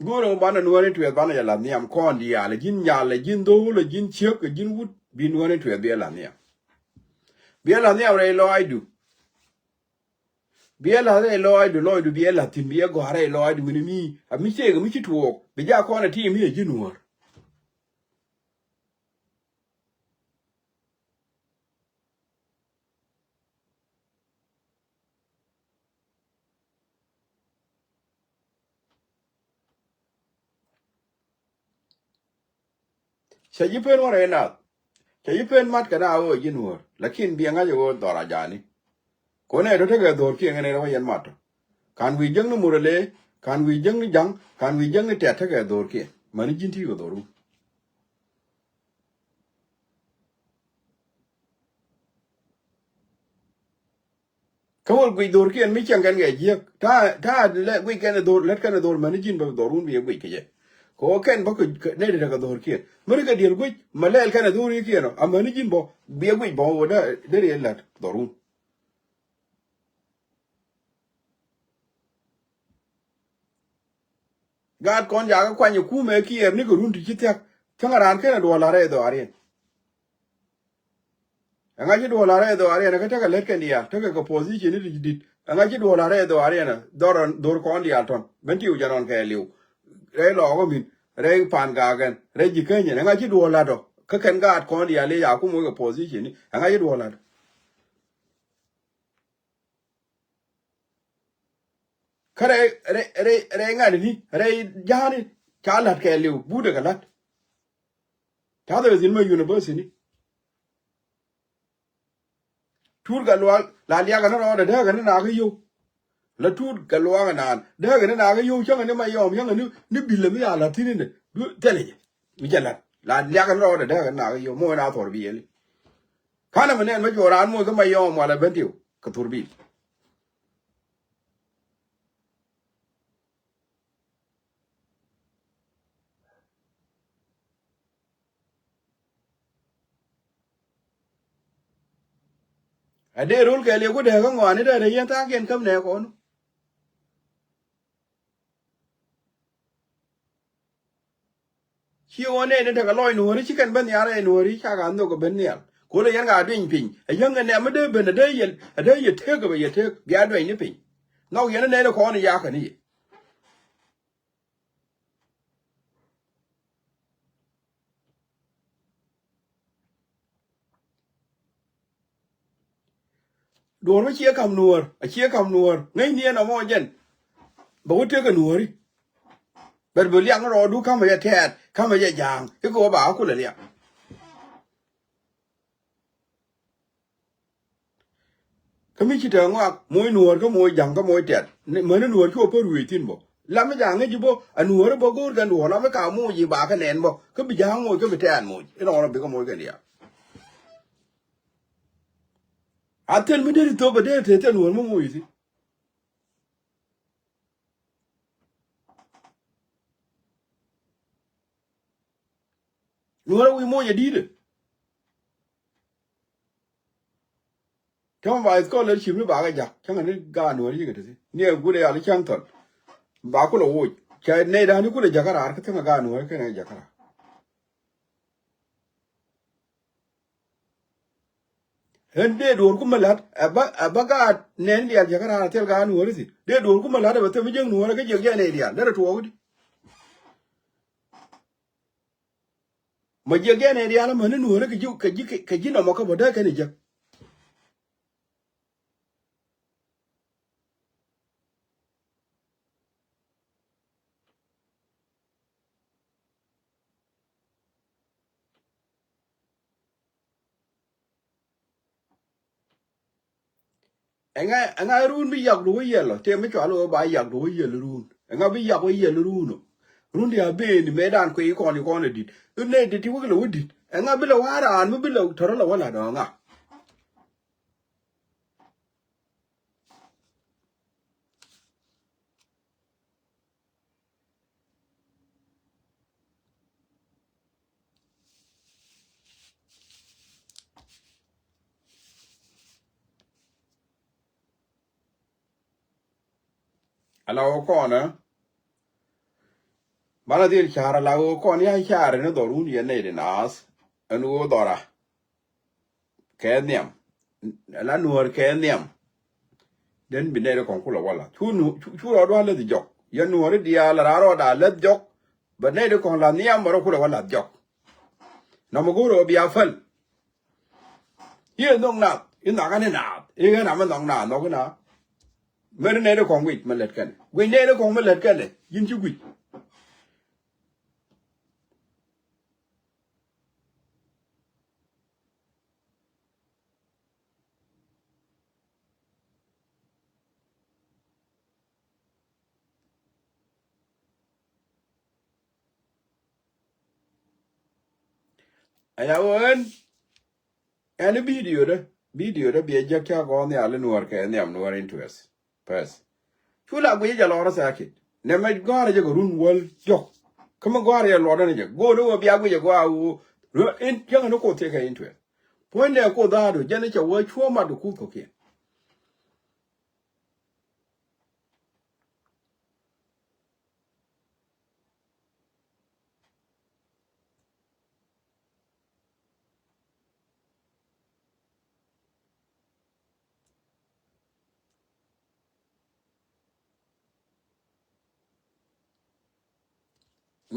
Go̱o̱rä banɛ nuɔ̱ɔ̱ri tuɛth banɛ jɛ la̱th nhiam kɔn diaal, ji̱n nyal, ji̱n dho̱o̱l, ji̱n ciek, ji̱n wut, bi nuɔ̱ɔ̱ri tuɛth bi ɛ la̱th nhiam. Bi ɛ la̱th nhiam rɛy lɔaacdu. Bi ɛ la̱th rɛy lɔaacdu, lɔcdu bi ɛ la̱th thi̱n, bi ɛ gɔ̱a̱r rɛy lɔaacdu wi̱ni mi a mi ciek mi ci tuɔɔk bi jak kɔn ɛ ti mi ɛ ji̱ nuɔ̱ɔ̱r. Cɛ ji̱ pen wä rɛy nath. Cɛ ji̱ pen mat kɛ na ɣöö ji̱ nuɔ̱ɔ̱r. Lakin biɛ ŋa̱c ɛ ɣöö dhɔr a ja̱a̱ni. Konɛ tɔ tekɛ dhɔrkiɛn ŋäni rɛw yɛn mat tɔ. Ka̱n wi̱i̱ jäŋni murɛ lee, ka̱n wi̱i̱ jäŋni ja̱ŋ, ka̱n wi̱i̱ jäŋni tɛt tekɛ dhɔrkiɛn. Mäni ji̱n ti kɛ dhɔru. Kä wä guic dhorkiɛn mi cieŋ kɛn kɛ jiäk. Ta̱a̱, ta̱a̱ lɛ guic kɛn ɛ dhor, lät kɛn ɛ dhor mäni ji̱n bä dhorun bi ɛ guic kɛ jɛ. Kɛ wä kɛn bä kɛ, kɛ, nɛy ti tekɛ dhorkiɛn. Mi ri kɛ diɛl guic, mɛ lɛl kɛn ɛ dhor ikiɛn ɔ, a mäni ji̱n bä, bi ɛ guic bä wä dee, dee ri ɛ lät dhorun. Gaat kɔn jakä kuany ɛ kumɛ kiɛɛr ni kɛ run ti ci thia̱k. Cäŋ a raan kɛn ɛ duɔl a rɛy dhɔaariɛn. Ɛŋa ci duɔl a rɛy dhɔaariɛn ɛ kä tekɛ lät kɛn diaal tekɛ kɛ position ni ti di̱t. Ɛŋa ci duɔl a rɛy dhɔaariɛn ɛ dhɔr, dhor kɔn diaal tɔn ben ti wi̱c anɔn kɛɛliw. Rɛy lɔɔkä min, rɛy pan gakɛn, rɛy ji̱ känyɛn ɛŋa ci duɔl lat ɔ kä kɛn gaat kɔn diaal i̱ ca kum wek kɛ position ni ɛŋa ci duɔl lat ɔ. Kä rɛy, rɛy, rɛy, rɛy ŋa̱t ni, rɛy ja̱a̱ni, ca la̱t kɛɛliw, budɛ kɛ la̱t. Ta̱thɛ thi̱n mɛ university ni. Tuut kɛ luaak, la liakɛ ni rɔɔdɛ, dääkɛ ni nakä yio̱w. La tuut kɛ luaak naan, dääkɛ ni nakä yio̱w, cäŋɛ ni Mayɔm, cäŋɛ ni, ni bilɛ mi ca la̱t thi̱n inɛ. Du, thilɛ jɛ. Mi cɛ la̱t. La liakɛ ni rɔɔdɛ, dääkɛ ni nakä yio̱w, moc na thɔr bi yɛli. Ka̱nɛ mi nɛn mɛ cuɔ raan moc kä Mayɔm walɛ Bentiu kɛ thurbil. A dee rol kɛɛliw ku dee kä ŋɔaani dee rɛ yɛn tha̱a̱ŋkiɛn käm nɛ kɔn. Ci ɣöö nɛɛni tekɛ lɔc nuɔ̱ɔ̱ri ci kɛn ben nhial rɛy nuɔ̱ɔ̱ri cakɛ a nhök kɛ ben nhial. Kulɛ yɛn ka dueny piny. Ɛ yäŋ ɛ nɛm mi dee ben ɛ dee yɛ, ɛ dee yɛ tëëk ɛ bɛ yɛ tëëk bia dueny ni piny. Nhɔk yɛn ɛ nɛɛni kɔn ɛ yakä ni yɛ. Duɔ̱ɔ̱r mi ciɛ ka̱m nuɔ̱ɔ̱r, a ciɛ ka̱m nuɔ̱ɔ̱r. Ŋäcni ɛn ɛmɔ jɛn. Bɛ wä tëk kɛ nuɔ̱ɔ̱ri. Bɛ bi liak ni rɔɔdu ka̱mɛ jɛ tɛɛt, ka̱mɛ jɛ ja̱a̱ŋ. Ikɛ wä ba kulɛ liak. Kä mi ci tɛk ŋɔak moc nuɔ̱ɔ̱r kä moc ja̱ŋ kä moc tɛt. Ni, mäni nuɔ̱ɔ̱r ci wä pär wi̱i̱ thi̱n bä. Lam mi ja̱ŋ ŋäc ji̱ bä, a nuɔ̱ɔ̱r bä go̱o̱r kɛn duɔ̱ɔ̱r lam mi ka moc ji̱ ba kä nɛn bä. Kä bi ja̱ŋ moc kä bi tɛt moc. Inɔ rɔ bi kä moc kɛn diaal. A thil mi deri thop a deri te thil nuɔ̱ɔ̱r mi moc thi̱n. Nuɔrä wi̱i̱ moc ɛ di̱i̱t ɛ. Cäŋ ba scholarship ni bakɛ jak cäŋ ni gaat nuɔ̱ɔ̱r yikɛ ti thi ni ɛ gut ɛ yal cäŋ thɔl. Ba kulɛ woc cɛ nɛy da̱a̱n ni kulɛ jakä raar kä thiäŋ ɛ gaat nuɔ̱ɔ̱r kɛn ɛ jakä raar. Ɣän dee duɔ̱ɔ̱r kumɛ la̱t ɛ bä ɛ bä gaat nɛn diaal jakä raar thil gaat nuɔ̱ɔ̱r thi dee duɔ̱ɔ̱r kumɛ la̱t ɛ bä thil mi jiäk nuɔ̱ɔ̱r kä jiäk jɛ nɛy diaal derɛ tuɔɔk di. Ma jiɛ gɛn ɛ rial amäni nuɔ̱ɔ̱rä kɛ ji̱ kɛ ji̱ kɛ ji̱ nɔmɔ kä bä dee kɛn ijä. Ɛŋa ɛŋa run bi yak duwä yɛl ɔ tëë mi cɔal ɣöö ba yak duwä yɛl run ɛŋa bi yak wä yɛl run ɔ. Run ti a ben mëë dan kuiy kɔn i kɔn a dit. Run nɛ ti ti wä kɛ lɛ wä dit ɛŋa bi lɛ wä raan mi bi lɛ tɔrɔ lɛ wä la dɔɔŋa. Ala wä kɔn ɛ banɛ dhil ca̱r ala wä kɔn ya ca̱r ni dhɔr wun yɛn nɛy di naath. Ɛn wä dhɔra kɛ nhiam. La nuɔ̱ɔ̱r kɛ nhiam. Den bi nɛy di kɔn kulɛ wala cu rɔɔd wä läth jɔk yɛn nuɔ̱ɔ̱r diaal la rɔɔd a läth jɔk. Bɛ nɛy di kɔn la nhiam bɛ rɔ kulɛ wä lath jɔk. Nɔmɔ go̱o̱r ɔ bia päl. I̱ ɛ nhɔk naath i̱ nhɔk ani naath i̱ ɣän amɛ nhɔk naath nhɔk ina. Mɛn nɛy di kɔn guic mɛ lät kɛnɛ guic nɛy di kɔn mɛ lät kɛnɛ ji̱n ci guic. Aya ɣöö ɛn ɛn bidio dä bidio dä biɛ jek ca gɔ̱ɔ̱r nhial i̱ nuɔ̱ɔ̱r kɛ nhiam nuɔ̱ɔ̱r interest. Pɛth cu la guic jɛ lɔr thɛɛkit nɛ mɛ gɔ̱a̱rä jɛ kɛ run wäl jɔk. Kä mi gɔ̱a̱rä jɛ luɔtdä ni jɛ go̱o̱r ni wä bia guic jɛ gɔaa wä in jäŋä ni koth thiekɛ interest. Puɔ̱nydɛ koth dhaadu jɛn i̱ cɛ wä cuɔ mat kɛ kuth kɔ̱kiɛn.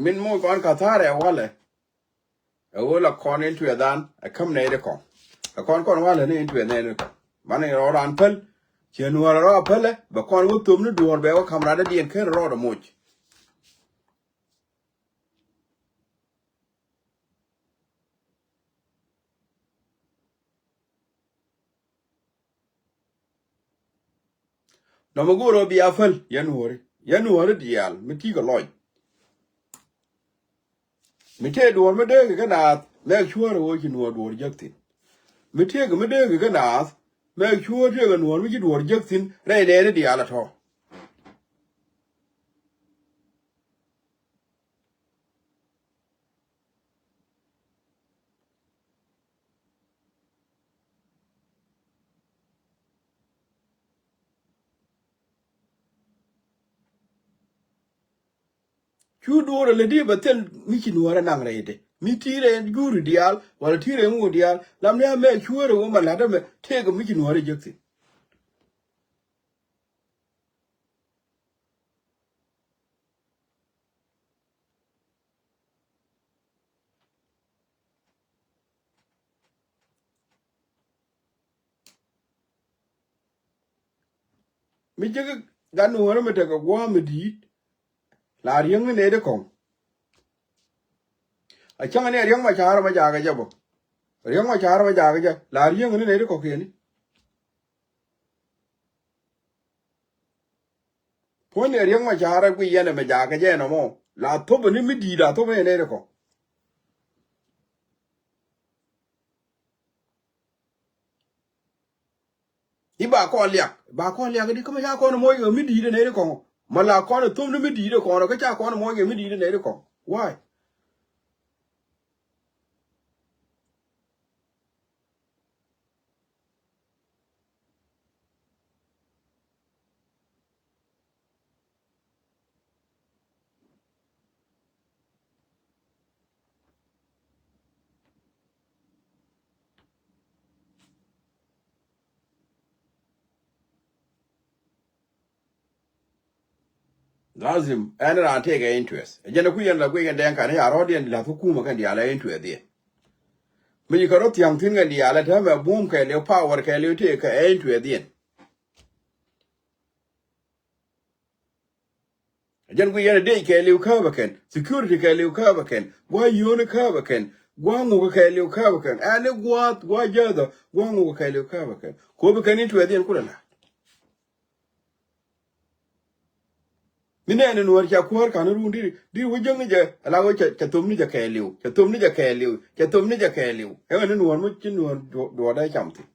Min moc kɔn ka tha̱a̱r ɛ walɛ. Ɛ ɣöö la kɔn in tuɛth an ɛ käm nɛy di kɔŋ. Ɛ kɔn kɔn walɛ ni in tuɛth nɛy di kɔŋ banɛ rɔɔd an päl. Ciɛ nuɔ̱ɔ̱r ɛ rɔɔd a pälɛ bɛ kɔn wä thom ni duɔ̱ɔ̱r bɛ wä ka̱m rat dädiɛn ken rɔɔd ɛ moc. Nɔmɔ go̱o̱r ɔ bia päl yɛn nuɔ̱ɔ̱ri yɛn nuɔ̱ɔ̱ri diaal mi ti̱i̱ kɛ lɔc. Mi tëë duɔ̱ɔ̱r mi dee kɛ kɛ naath mɛk cuäär ɛ ɣöö ci nuɔ̱ɔ̱r duɔ̱ɔ̱r jäk thi̱n. Mi tëë kɛ mi dee kɛ kɛ naath mɛk cuäär tëë kɛ nuɔ̱ɔ̱r mi ci duɔ̱ɔ̱r jäk thi̱n rɛy nɛɛni diaal ɛ tɔ̱. Cu duɔ̱ɔ̱r ɛ lätdi bɛ thil mi ci nuɔ̱ɔ̱r ɛ naŋ rɛydɛ mi ti̱i̱ rɛy juri diaal wala ti̱i̱ rɛy ŋuɔ̱t diaal lam ni amɛ cuäär ɛ wä ma la̱t ɛmɛ tëëkɛ mi ci nuɔ̱ɔ̱r ɛ jek thi̱n. Mi jek gat ni wärä mi tekɛ gua̱a̱ mi di̱i̱t. La riäŋ ni nɛy ti kɔ̱ŋ. A cäŋ ni riäŋ ma ca̱a̱r ma jakä jɛ bä. Riäŋ ma ca̱a̱r ma jakä jɛ la riäŋ ni nɛy ti kɔ̱kiɛni. Puɔ̱ny ni riäŋ ma ca̱a̱r a guiy yɛn ɛmɛ jakä jɛ ɛnɔ mɔ la thop ni mi di̱i̱t a thop ni nɛy ti kɔ̱ŋ. I̱ ba kɔn liak ba kɔn liak di kä ma ca kɔn moc kɛ mi di̱i̱t ɛ nɛy ti kɔ̱ŋ. Ma la kɔn ɛ thop ni mi di̱i̱t ɛ kɔn kä ca kɔn moc kɛ mi di̱i̱t ɛ nɛy ti kɔ̱ŋ. Why? Lazim ɛn raan tëëkɛ interest. Ɛ jɛn ɛ kui̱ yɛn la guic kɛn Dɛŋ Ka̱n i̱ a rɔ̱ɔ̱diɛn la̱th kukuma kɛn diaal ɛ interest diɛn. Mi ci kɛ rɔ thia̱ŋ thi̱n kɛn diaal ɛ täämɛ buɔ̱m kɛɛliw, power kɛɛliw tëëkɛ ɛ interest diɛn. Ɛ jɛn guic yɛn ɛ dec kɛɛliw kääpɛ kɛn, security kɛɛliw kääpɛ kɛn, gua̱a̱c yio̱o̱ni kääpɛ kɛn, gua̱a̱c ŋukä kɛɛliw kääpɛ kɛn. Ɛn i̱ gua̱a̱th, gua̱a̱c jääthä, gua̱a̱c ŋukä kɛɛliw kääpɛ kɛn. Ko̱ bi kɛn interest diɛn kulɛ la̱t. Mi nɛɛni Nuäär ca kuäär ka̱n run diri, diri wä jäŋni jɛ, ala wä ca, ca thom ni jɛ kɛɛliw, ca thom ni jɛ kɛɛliw, ca thom ni jɛ kɛɛliw. Ɛŋɛ ni Nuäär mi ci Nuäär duɔ-, duɔɔdɛ cam thi̱n.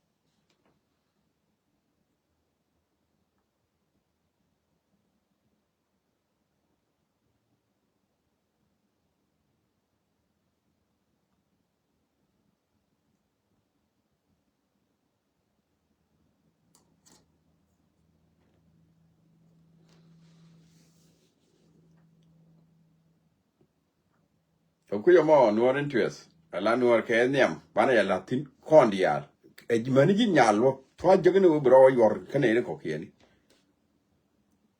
Kɛ kui̱c ɛmɔ Nuäär interest, ala Nuäär kɛ nhiam banɛ yɛ la̱th thi̱n kɔn diaal. Ɛ ji̱ mäni ji̱ nyal wä thua̱c jäkni wä bi rɔ wä yuɔr kä nɛy ni kɔ̱kiɛni.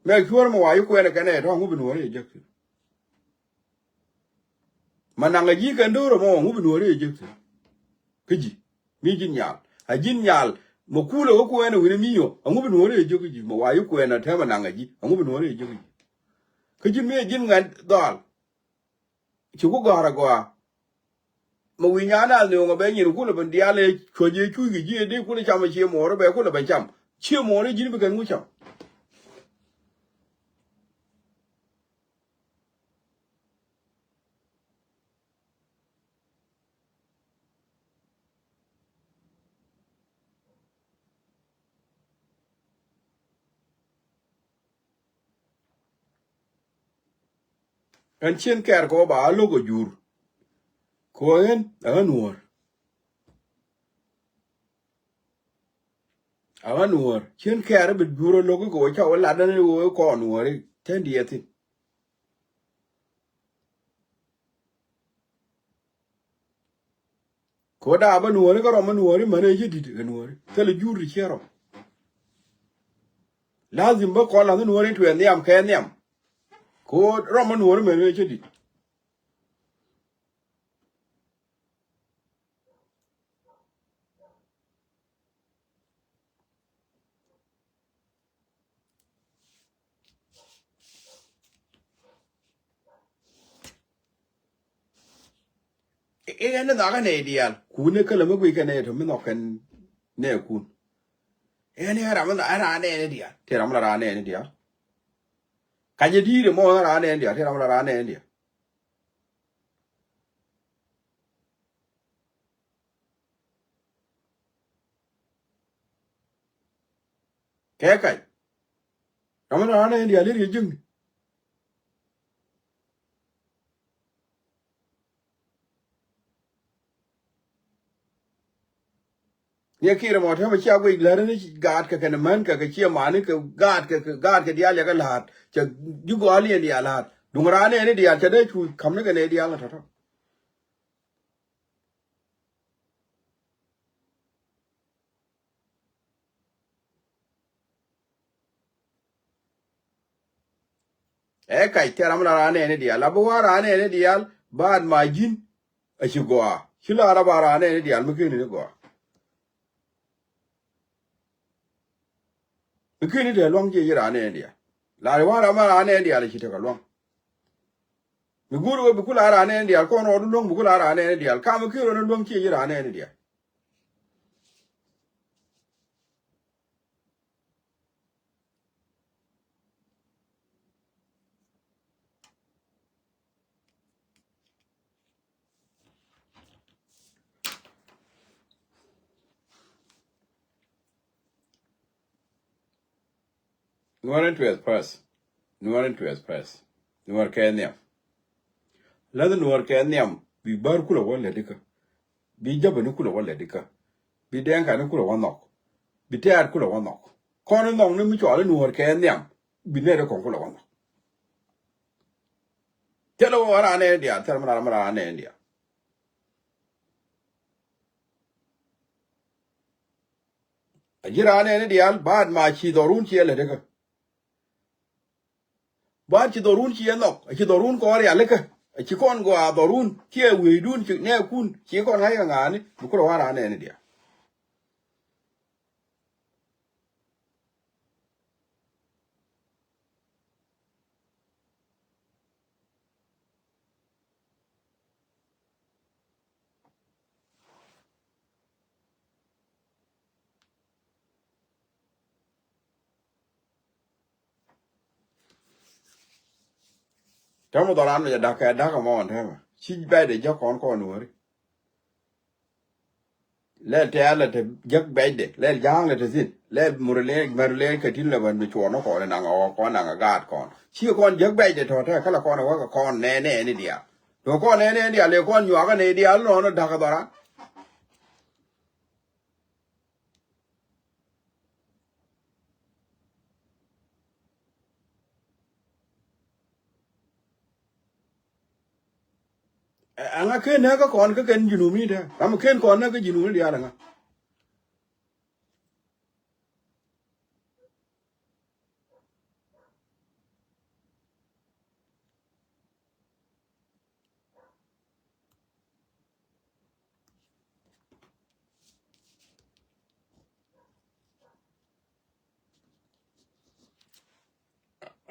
Mɛ cuäär mɛ wa yi kuɛɛnɛ kɛnɛ tɔ̱ ŋu bi Nuäär yɛ jäk thi̱n. Ma naŋ a ji̱ kɛn do̱r ɛmɔ, ɛŋu bi Nuɔ̱ɔ̱ri ɛ jek thi̱n? Kä ji̱ mi ji̱n nyal, a ji̱n nyal. Ma kulɛ wä kuɛɛn ɛ wi̱n ɛ mi yɔ, ɛŋu bi Nuɔ̱ɔ̱ri ɛ jek kä ji̱? Ma wa ji̱ kuɛɛn a tɛmɛ naŋ a ji̱, ɛŋu bi Nuɔ̱ɔ̱ri ɛ jek kä ji̱? Kä ji̱n mi ɛ ji̱n ŋɛn dhɔal. Ci ku gɔ̱a̱r a gɔaa. Ma wi̱i̱ nyan a nööŋ a bɛ nyin kulɛ ben diaal ɛ cuɔ̱c ɛ cuc kɛ ji̱ ɛ dee kulɛ cam ɛ cie muɔɔr ɛ bɛ kulɛ ben cam. Cie muɔɔr ɛ ji̱n bi kɛn ŋu cam. Ɛn cien kɛɛr kɛ wä ba a lo̱k ɛ jur. Kɛ wä ɣän ɛ ɣän Nuɔ̱ɔ̱r. A ɣän Nuɔ̱ɔ̱r cien kɛɛr bi jur ɛ lo̱k kɛ wä ca wä lat ɛn wä kɔn Nuɔ̱ɔ̱ri tɛn diɛthin. Kɛ wä daap ɛ Nuɔ̱ɔ̱ri kä rɔm ɛ Nuɔ̱ɔ̱ri män ɛ ci di̱t kɛ Nuɔ̱ɔ̱ri thilɛ jur ti ciɛ rɔm. Lazim bä kɔn la̱th ɛ Nuɔ̱ɔ̱ri tuɛ nhiam kɛ nhiam. Kɛ wä rɔm ɛ Nuɔ̱ɔ̱ri män ɛ ci di̱t. Ɛ, ɛ, ɛn ni nhɔakä nɛy diaal. Kun ni kälä mi guic kɛ nɛy tɔ mi nhɔk kɛn nɛɛkun. Ɛ, ɛn ni ram mi nhɔakä nɛy diaal. Tëë ram mi la ram nɛy diaal. Kacɛ di̱i̱t ɛmɔ ram nɛy diaal. Tëë ram mi la ram nɛy diaal. Kɛ kac. Ram mi la ram nɛy diaal i̱ riɛ ji̱ŋni. Ni a kiɛɛr mɔ tɛmɛ cia guic lät ni gaat kɛ kɛn män kɛ kɛ cia mani kɛ gaat kɛ, kɛ gaat kɛ diaal yɛ kɛ la̱a̱t. Cɛ ji̱ gɔaa liɛn diaal la̱a̱t. Duŋ raan nɛɛni diaal cɛ dee cu ka̱m ni kɛ nɛy diaal ni tɔ̱tɔ̱. Ɛ kac tëë ram la raan nɛɛni diaal. La bi wa̱a̱ raan nɛɛni diaal baat ma ji̱n a ci gɔaa. Ci la raan ba raan nɛɛni diaal mi keni ni gɔaa. Mi keni te lua̱ŋ ciɛ ji̱ raan nɛɛni diaal. La ri wa̱a̱ ram ma raan nɛɛni diaal a ci tekɛ lua̱ŋ. Mi guur wee bi kula raan nɛɛni diaal kɔn rɔɔdu luäŋ bi kula raan nɛɛni diaal. Kam mi keni rɔɔdu luäŋ ciɛ ji̱ raan nɛɛni diaal. Nuɔr interest first. Nuɔr interest first. Nuɔr kɛ nhiam. Läth nuɔr kɛ nhiam bi bär kulɛ wä lɛ dikä. Bi jäbä ni kulɛ wä lɛ dikä. Bi dɛŋka ni kulɛ wä nhɔk. Bi tɛɛr kulɛ wä nhɔk. Kɔn ni nhɔk ni mi cɔal ni nuɔr kɛ nhiam. Bi nɛɛt kɔn kulɛ wä nhɔk. Thilɛ wä raan nɛɛni diaal, thilɛ mi raan mi raan nɛɛni diaal. A ji̱ raan nɛɛni diaal baat ma ci dhɔrun ciɛ lɛ dikä. Bar ci dhɔrun ci ɛ nhɔk, ci dhɔrun kɔn rialikä. Ci kɔn gɔaa dhɔrun, ci ɛ wecdun, ci nɛɛkun, ci kɔn ŋa̱c kɛ ŋa̱a̱ni, bi kulɛ wa̱a̱ raan nɛɛni diaal. Täämɛ dhɔran mɛ jɛ da̱k kɛ da̱k ɛmɔ ɛn täämɛ. Ci bɛcdɛ jek kɔn kɔn wääri. Lɛl tɛ̈r lɛ te jek bɛcdɛ, lɛl ja̱a̱ŋ lɛ te thi̱n, lɛl mur lɛ mɛr lɛ kɛ tin lɛ bän bi cuɔn ni kɔn naŋ ɛ ɣɔk kɔn naŋ ɛ gaat kɔn. Ci kɔn jek bɛcdɛ tɔ̱ tɛ̈ kä lɛ kɔn ɛ wä kɛ kɔn nɛɛnɛ ni diaal. Duŋ kɔn nɛɛnɛ ni diaal lɛ kɔn nyuakä ni diaal nɔnɔ da̱k kɛ dhɔran. Ɛ, ɛŋa ken näk kä kɔn kä kɛn junubin tɛ? Ram ken kɔn näk kä junubin diaal ɛŋa?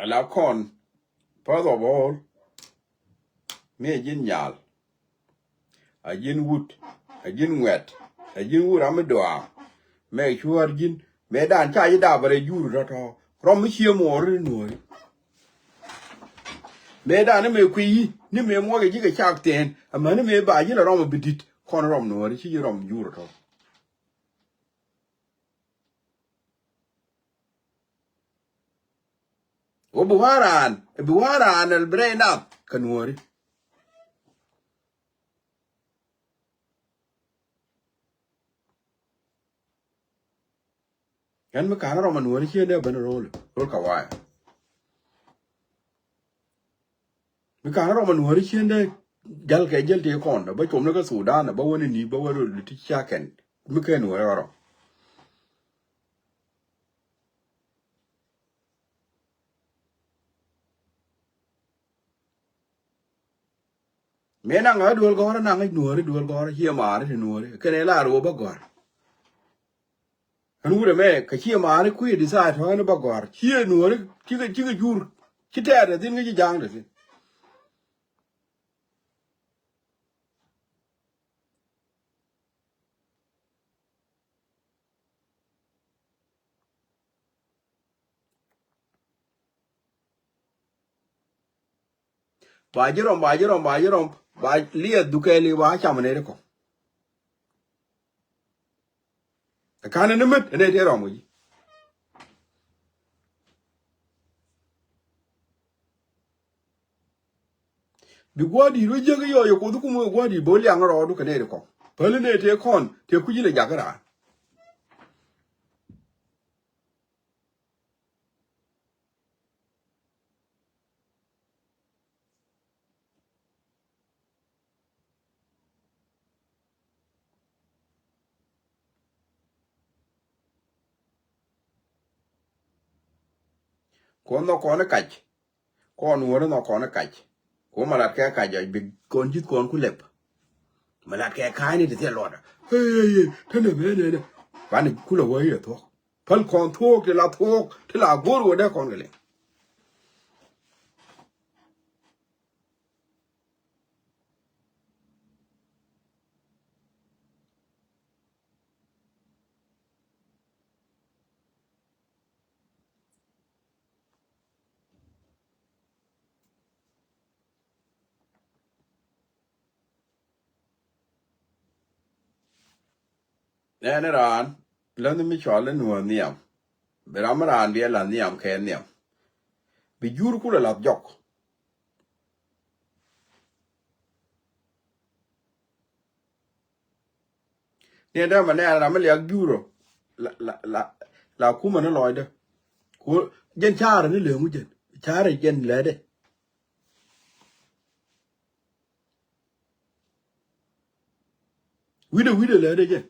Ala kɔn, first of all, mi ɛ ji̱n nyal, a ji̱n wut, a ji̱n ŋuɛt, a ji̱n wut ram mi duaar, mɛ cuäär ji̱n, mëë dan ca ji̱ dap rɛ jur tɔ̱tɔ̱, rɔm mi cie muɔɔr ri nuɔɔri. Mëë dan ni mëë kui̱ yi, ni mëë muɔcɛ ji̱ kɛ cak tɛn, amäni mëë ba ji̱ la rɔm a bi di̱t, kɔn rɔm nuɔɔri, ci ji̱ rɔm jur tɔ̱. Wä bi wa̱a̱ raan, bi wa̱a̱ raan ɛl bi rɛy nath kɛ nuɔ̱ɔ̱ri. Ɛn mi ka̱n rɔm a nuɔ̱ɔ̱ri ciëndɛ ben ro̱l, ro̱l kɛ wa̱a̱. Mi ka̱n rɔm a nuɔ̱ɔ̱ri ciëndɛ jäl kɛ jäl tëë kɔn, bä com ni kä Sudan, bä wä ni ni, bä wä röl ti cakɛn. Mi kɛ nuɔ̱ɔ̱ri rɔm. Mëë naŋ ɛ duel gɔ̱rä, naŋ ɛ nuɔ̱ɔ̱ri duel gɔ̱rä, ciɛ maari ti nuɔ̱ɔ̱ri. Kɛnɛ la ruɔ bä gɔ̱r. Ɛn wurɛ mɛ, kɛ ciɛ maari kui̱ di tha̱a̱ tɔ̱ ɛn bä gɔ̱r. Ciɛ nuɔ̱ɔ̱ri, cikɛ, cikɛ jur. Ci tɛɛr dɛ thin, kä ci ja̱a̱ŋ dɛ thin. Ba ji̱ rɔm, ba ji̱ rɔm, ba ji̱ rɔm, ba liɛth dukɛ li ba cam nɛy ti kɔ̱ŋ. Ɛ ka̱n ni mät ɛ nɛy ti rɔm kɛ ji̱. Bi gua̱a̱r di̱i̱t wä jiäk i̱ yɔɔc ɛ Kuoth i̱ kum wee gua̱a̱r di̱i̱t bä wä liaŋ rɔɔdu kɛ nɛy ti kɔ̱ŋ. Päli nɛy tëë kɔn tëë kui̱c ilɛ jakä raan. Kuɔn nhɔk kɔn i̱ kac. Kɔn wä ni nhɔk kɔn i̱ kac. Kuɔn ma lat kɛ kac jɔc bi kɔn ji̱th kɔn ku lɛp. Ma lat kɛ ka̱a̱cni ti thiɛl luɔtdä. Ey, ey, ey, te nɛ mɛ nɛ nɛ. Banɛ kulɛ wä i̱ ɛ thuɔ̱k. Päl kɔn thuɔ̱k ti la thuɔ̱k ti la go̱o̱r wä dee kɔn kɛ liŋ. Nɛn raan länh mi cɔal i̱ nuɔ̱ɔ̱r nhiam. Bi ram raan bi ɛ la̱th nhiam kɛ nhiam. Bi jur kulɛ la̱th jɔk. Ni ɛn dämɛ nɛɛn ram mi liak jurɔ la, la, la, la kumɛ ni lɔcdä. Ku jɛn ca̱rä ni leŋu jɛn ca̱rä jɛn lɛtdɛ. Wi̱dɛ wi̱dɛ lɛtdɛ jɛn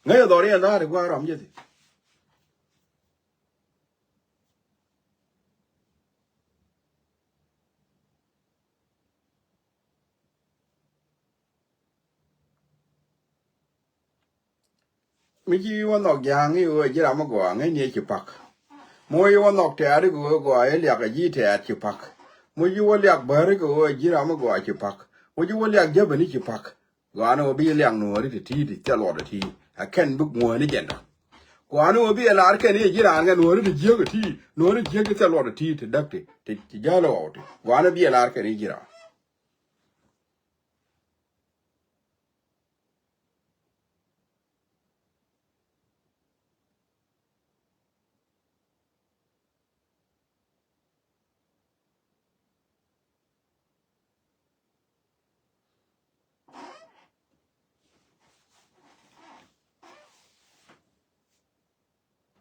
ŋäcɛ dhɔriɛn dha̱a̱r ɛ gua̱a̱r ram jɛ thi. Mi ci wä nhɔk ja̱a̱ŋ i̱ ɣöö ji̱ ram mi gɔaa ŋäcni ɛ ci pak. Mi wä ci wä nhɔk tɛ̈t i̱ kɛ ɣöö gɔaa i̱ liak ɛ ji̱ tɛ̈t ci pak. Mi wä ci wä liak bäär i̱ kɛ ɣöö ji̱ ram mi gɔaa ci pak. Mi wä ci wä liak jäpɛn i̱ ci pak. Gɔaa ni wä bi liak nuɔ̱ɔ̱ri ti ti̱i̱ ti thil luɔt ɛ ti̱i̱. Ɛ kɛn bi ŋuäär ni jɛn dɔ̱ŋ. Gɔaa ni wä bi ɛ lar kɛn i̱ ji̱ raan kɛ nuɔ̱ɔ̱ri ti jiäk ɛ ti̱i̱. Nuɔ̱ɔ̱ri jiäk ti thil luɔt ɛ ti̱i̱ ti däk ti, ti, ti jäl ɛ ɣɔw ti. Gɔaa ni bi ɛ lar kɛn i̱ ji̱ raan.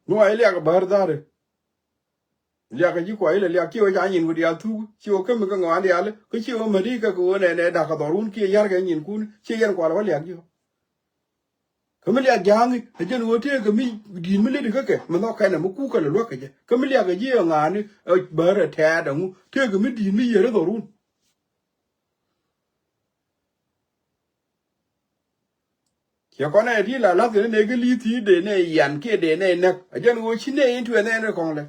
Nuɔɔc liak bär dhari. Liak ji̱ kuay ilɛ liak ci wä ca nyin ku diaal thuk ci wä kämi kä ŋɔan diaal kä ci wä mädi kä kɛ wä nɛnɛ da̱k kɛ dhɔrun kiɛ yar kɛ nyinkun ci yɛn kual wä liak ji̱. Kä mi liak ja̱a̱ŋi ɛ jɛn ɣöö tëëkɛ mi di̱i̱t mi leti kä kɛ mi nhɔk kɛnɛ mi kuk kɛ lɛ luäk kɛ jɛ kä mi liak ɛ ji̱ ɛ ŋa̱a̱ni ɛ bäär ɛ tɛɛt ɛŋu tëëkɛ mi di̱i̱t mi yier ɛ dhɔrun. Ciɛ kɔn ɛ ti la lath kɛ ni nɛ kä li̱i̱th i̱ dee nɛ yan kiɛ dee nɛ näk a jɛn ɣöö ci nɛ in tuɛ nɛ ni kɔŋ lɛ.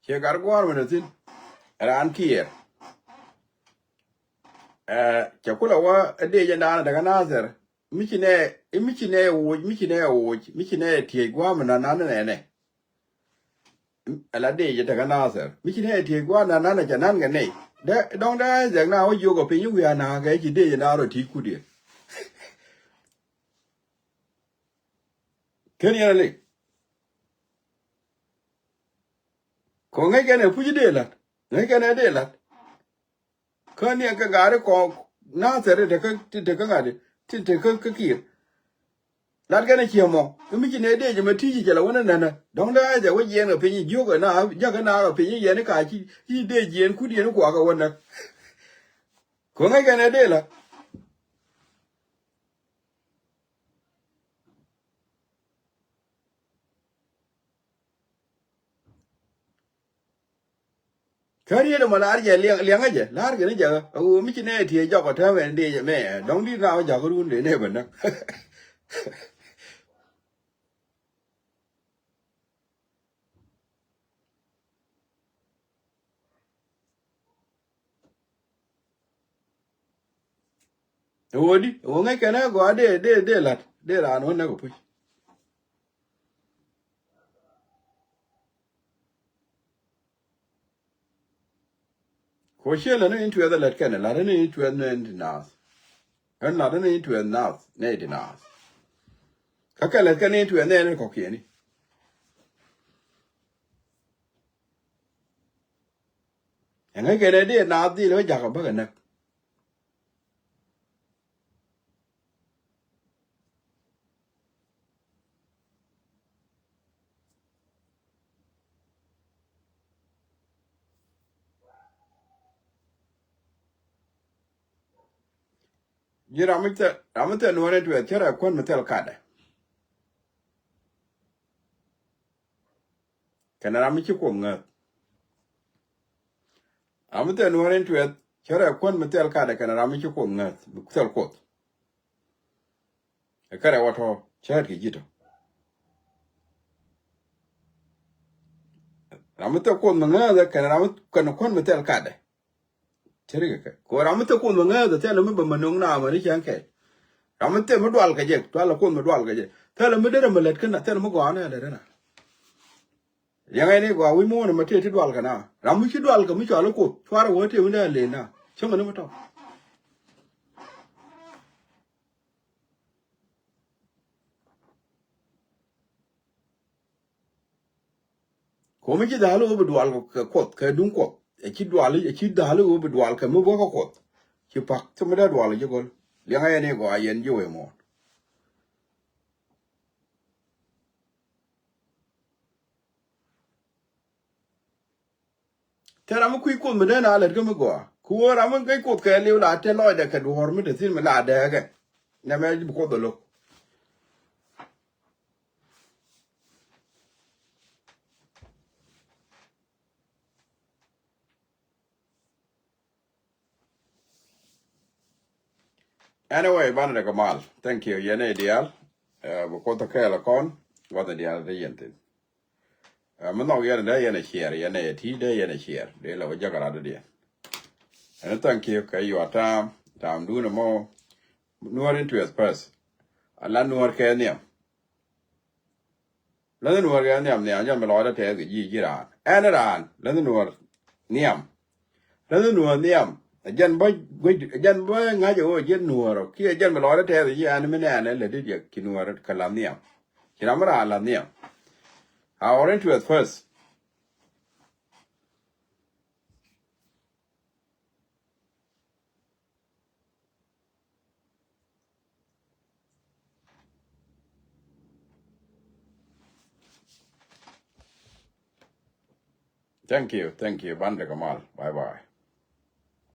Ciɛ gat gua̱a̱r mi dee thi̱n raan kiɛɛr. Ɛ cɛ kulɛ wä ɛ dee jɛ naan ɛ däkä Nathɛr. Mi ci nɛ, mi ci nɛ woc, mi ci nɛ woc, mi ci nɛ tiec gua̱a̱r mi nan nan nɛnɛ. Ala dee jɛ däkä Nathɛr mi ci nɛ tiec gua̱a̱r nan nan ɛ cɛ nan kɛ nɛy. Dee dɔ̱ŋ dee Isaac na wä jiök ɛ piny i̱ wiaa na̱a̱ kɛ ci dee jɛ naan rɔ ti̱i̱ kut yɛ. Ken yɛn a lik. Kɔ ŋäc kɛn ɛ puc dee la̱t. Ŋäc kɛn ɛ dee la̱t. Kä niɛn kɛ gaari kɔ Nathɛr ti te kä, ti te kä ŋa̱t ti te kä, kä Kiir. Lat kɛn ɛ ciɛ mɔ mi ci nɛ dee jɛ mɛ ti ci cɛ lɛ wä nɛ nɛnɛ dɔ̱ŋ dee a jɛ wä jiɛn kɛ piny jiök ɛ na jakä na kɛ piny yɛn ka ci dee jiɛn kut yɛn kuak kɛ wä nɛ. Kɔ ŋäc kɛn ɛ dee la̱t. Kä riet ɛmɔ laar jɛ liɛŋ, liɛŋä jɛ laar kɛn jɛ ɣä a ɣöö mi ci nɛ tiee jɔk ɔ täämɛ ni dee jɛ mɛ dɔ̱ŋ di̱t na wä jakä run dee nɛ bɛ näk. Ɛ wä di ɛ wä ŋäc kɛn ɛ gɔaa dee, dee, dee la̱t dee raan wä näk ɛ puc. Kɔ ciɛ lɛ ni in tuɛth ɛ lät kɛn ɛ la̱t ni in tuɛth ni in ti naath. Ɣän la̱t ni in tuɛth naath ni in ti naath. Kä kɛ lät kɛn ni in tuɛth ni in kɔkiɛni. Ɛŋä kɛn ɛ dee naath dhil ɛ jakä bäkɛ näk. Ji̱ ram mi thil, ram mi thil nuɔ̱ɔ̱ri tuɛth cärɛ kuän mi thil katdɛ. Kɛnɛ ram mi ci Kuoth ŋääth. Ram mi thil nuɔ̱ɔ̱ri tuɛth cärɛ kuän mi thil katdɛ kɛnɛ ram mi ci Kuoth ŋääth mi thil Kuoth. Ɛ kärɛ wä tɔ̱ cäät kɛ ji̱ tɔ̱. Ram mi thil Kuoth mi ŋääth kɛnɛ ram mi kɛnɛ kuän mi thil katdɛ. Cärikɛ kɛ kɛ ram mi thil Kuoth mi ŋääth thil mi bä mi no̱ŋ na mɛ ni cäŋ kɛ. Ram mi thil mi dual kɛ jɛ, dual Kuoth mi dual kɛ jɛ. Thil mi derɛ mi lät kɛn na, thil mi gɔaa ni lät kɛn na. Liɛŋɛ ni gɔaa wi̱c mi wä ni ma tëë ti dual kɛ na. Ram mi ci dual kɛ mi cɔal i̱ Kuoth cuarɛ wä tëë wi̱n dee lëë na. Cäŋ ni mi tɔ̱. Komi ci dhali wä bi dual kɛ Kuoth kɛ duŋ Kuɔth. Ɛ ci dual, ɛ ci dhali wä bi dual kɛ mi bä kɛ Kuoth. Ci pak thim mi dee dual ji̱ gɔl. Liɛŋɛ yɛn i̱ gɔaa yɛn ji̱ wee muɔ̱ɔ̱n. Te ram mi kui̱ Kuoth mi dee na lät kä mi gɔaa. Ku wä ram mi ŋäc Kuoth kɛ liw la te lɔcdɛ kɛ duɔ̱ɔ̱r mi te thi̱n mi la dɛɛkɛ. Nɛmɛ bi Kuoth ɛ lo̱k. Anyway, banɛ dɛ kɛ mal. Thank you. Yɛn ɛ diaal. Ɛ, bi Kuoth ɛ kɛɛl ɛ kɔn. Gua̱th ɛ diaal te yɛn thin. Ɛ, mi nhɔk yɛn dee yɛn ɛ share, yɛn ɛ ti dee yɛn ɛ share. Dee lɛ wä jäk ɛ rat dee diɛn. Ɛn thank you kɛ your time. Time duun ɛmɔ. Nuɔr interest first. Ala nuɔr kɛ nhiam. Länh nuɔɔr kɛ nhiam nhiam, jɛn bɛ lɔcdä tɛth kɛ ji̱ ji̱ raan. Ɛn raan, länh nuɔɔr nhiam. Länh nuɔɔr nhiam. Ɛ jɛn bä guic, ɛ jɛn bä ŋa̱c ɛ ɣöö ji̱ nuɔɔr ɔ. Kiɛ jɛn bɛ lɔcdä tɛth kɛ ji̱ ɛn mi nɛɛnɛ lät i̱ diɛ ki nuɔɔr kɛ la̱th nhiam. Ci ram mi raan la̱th nhiam. Our interest first. Thank you, thank you. Ban dek mal. Bye bye.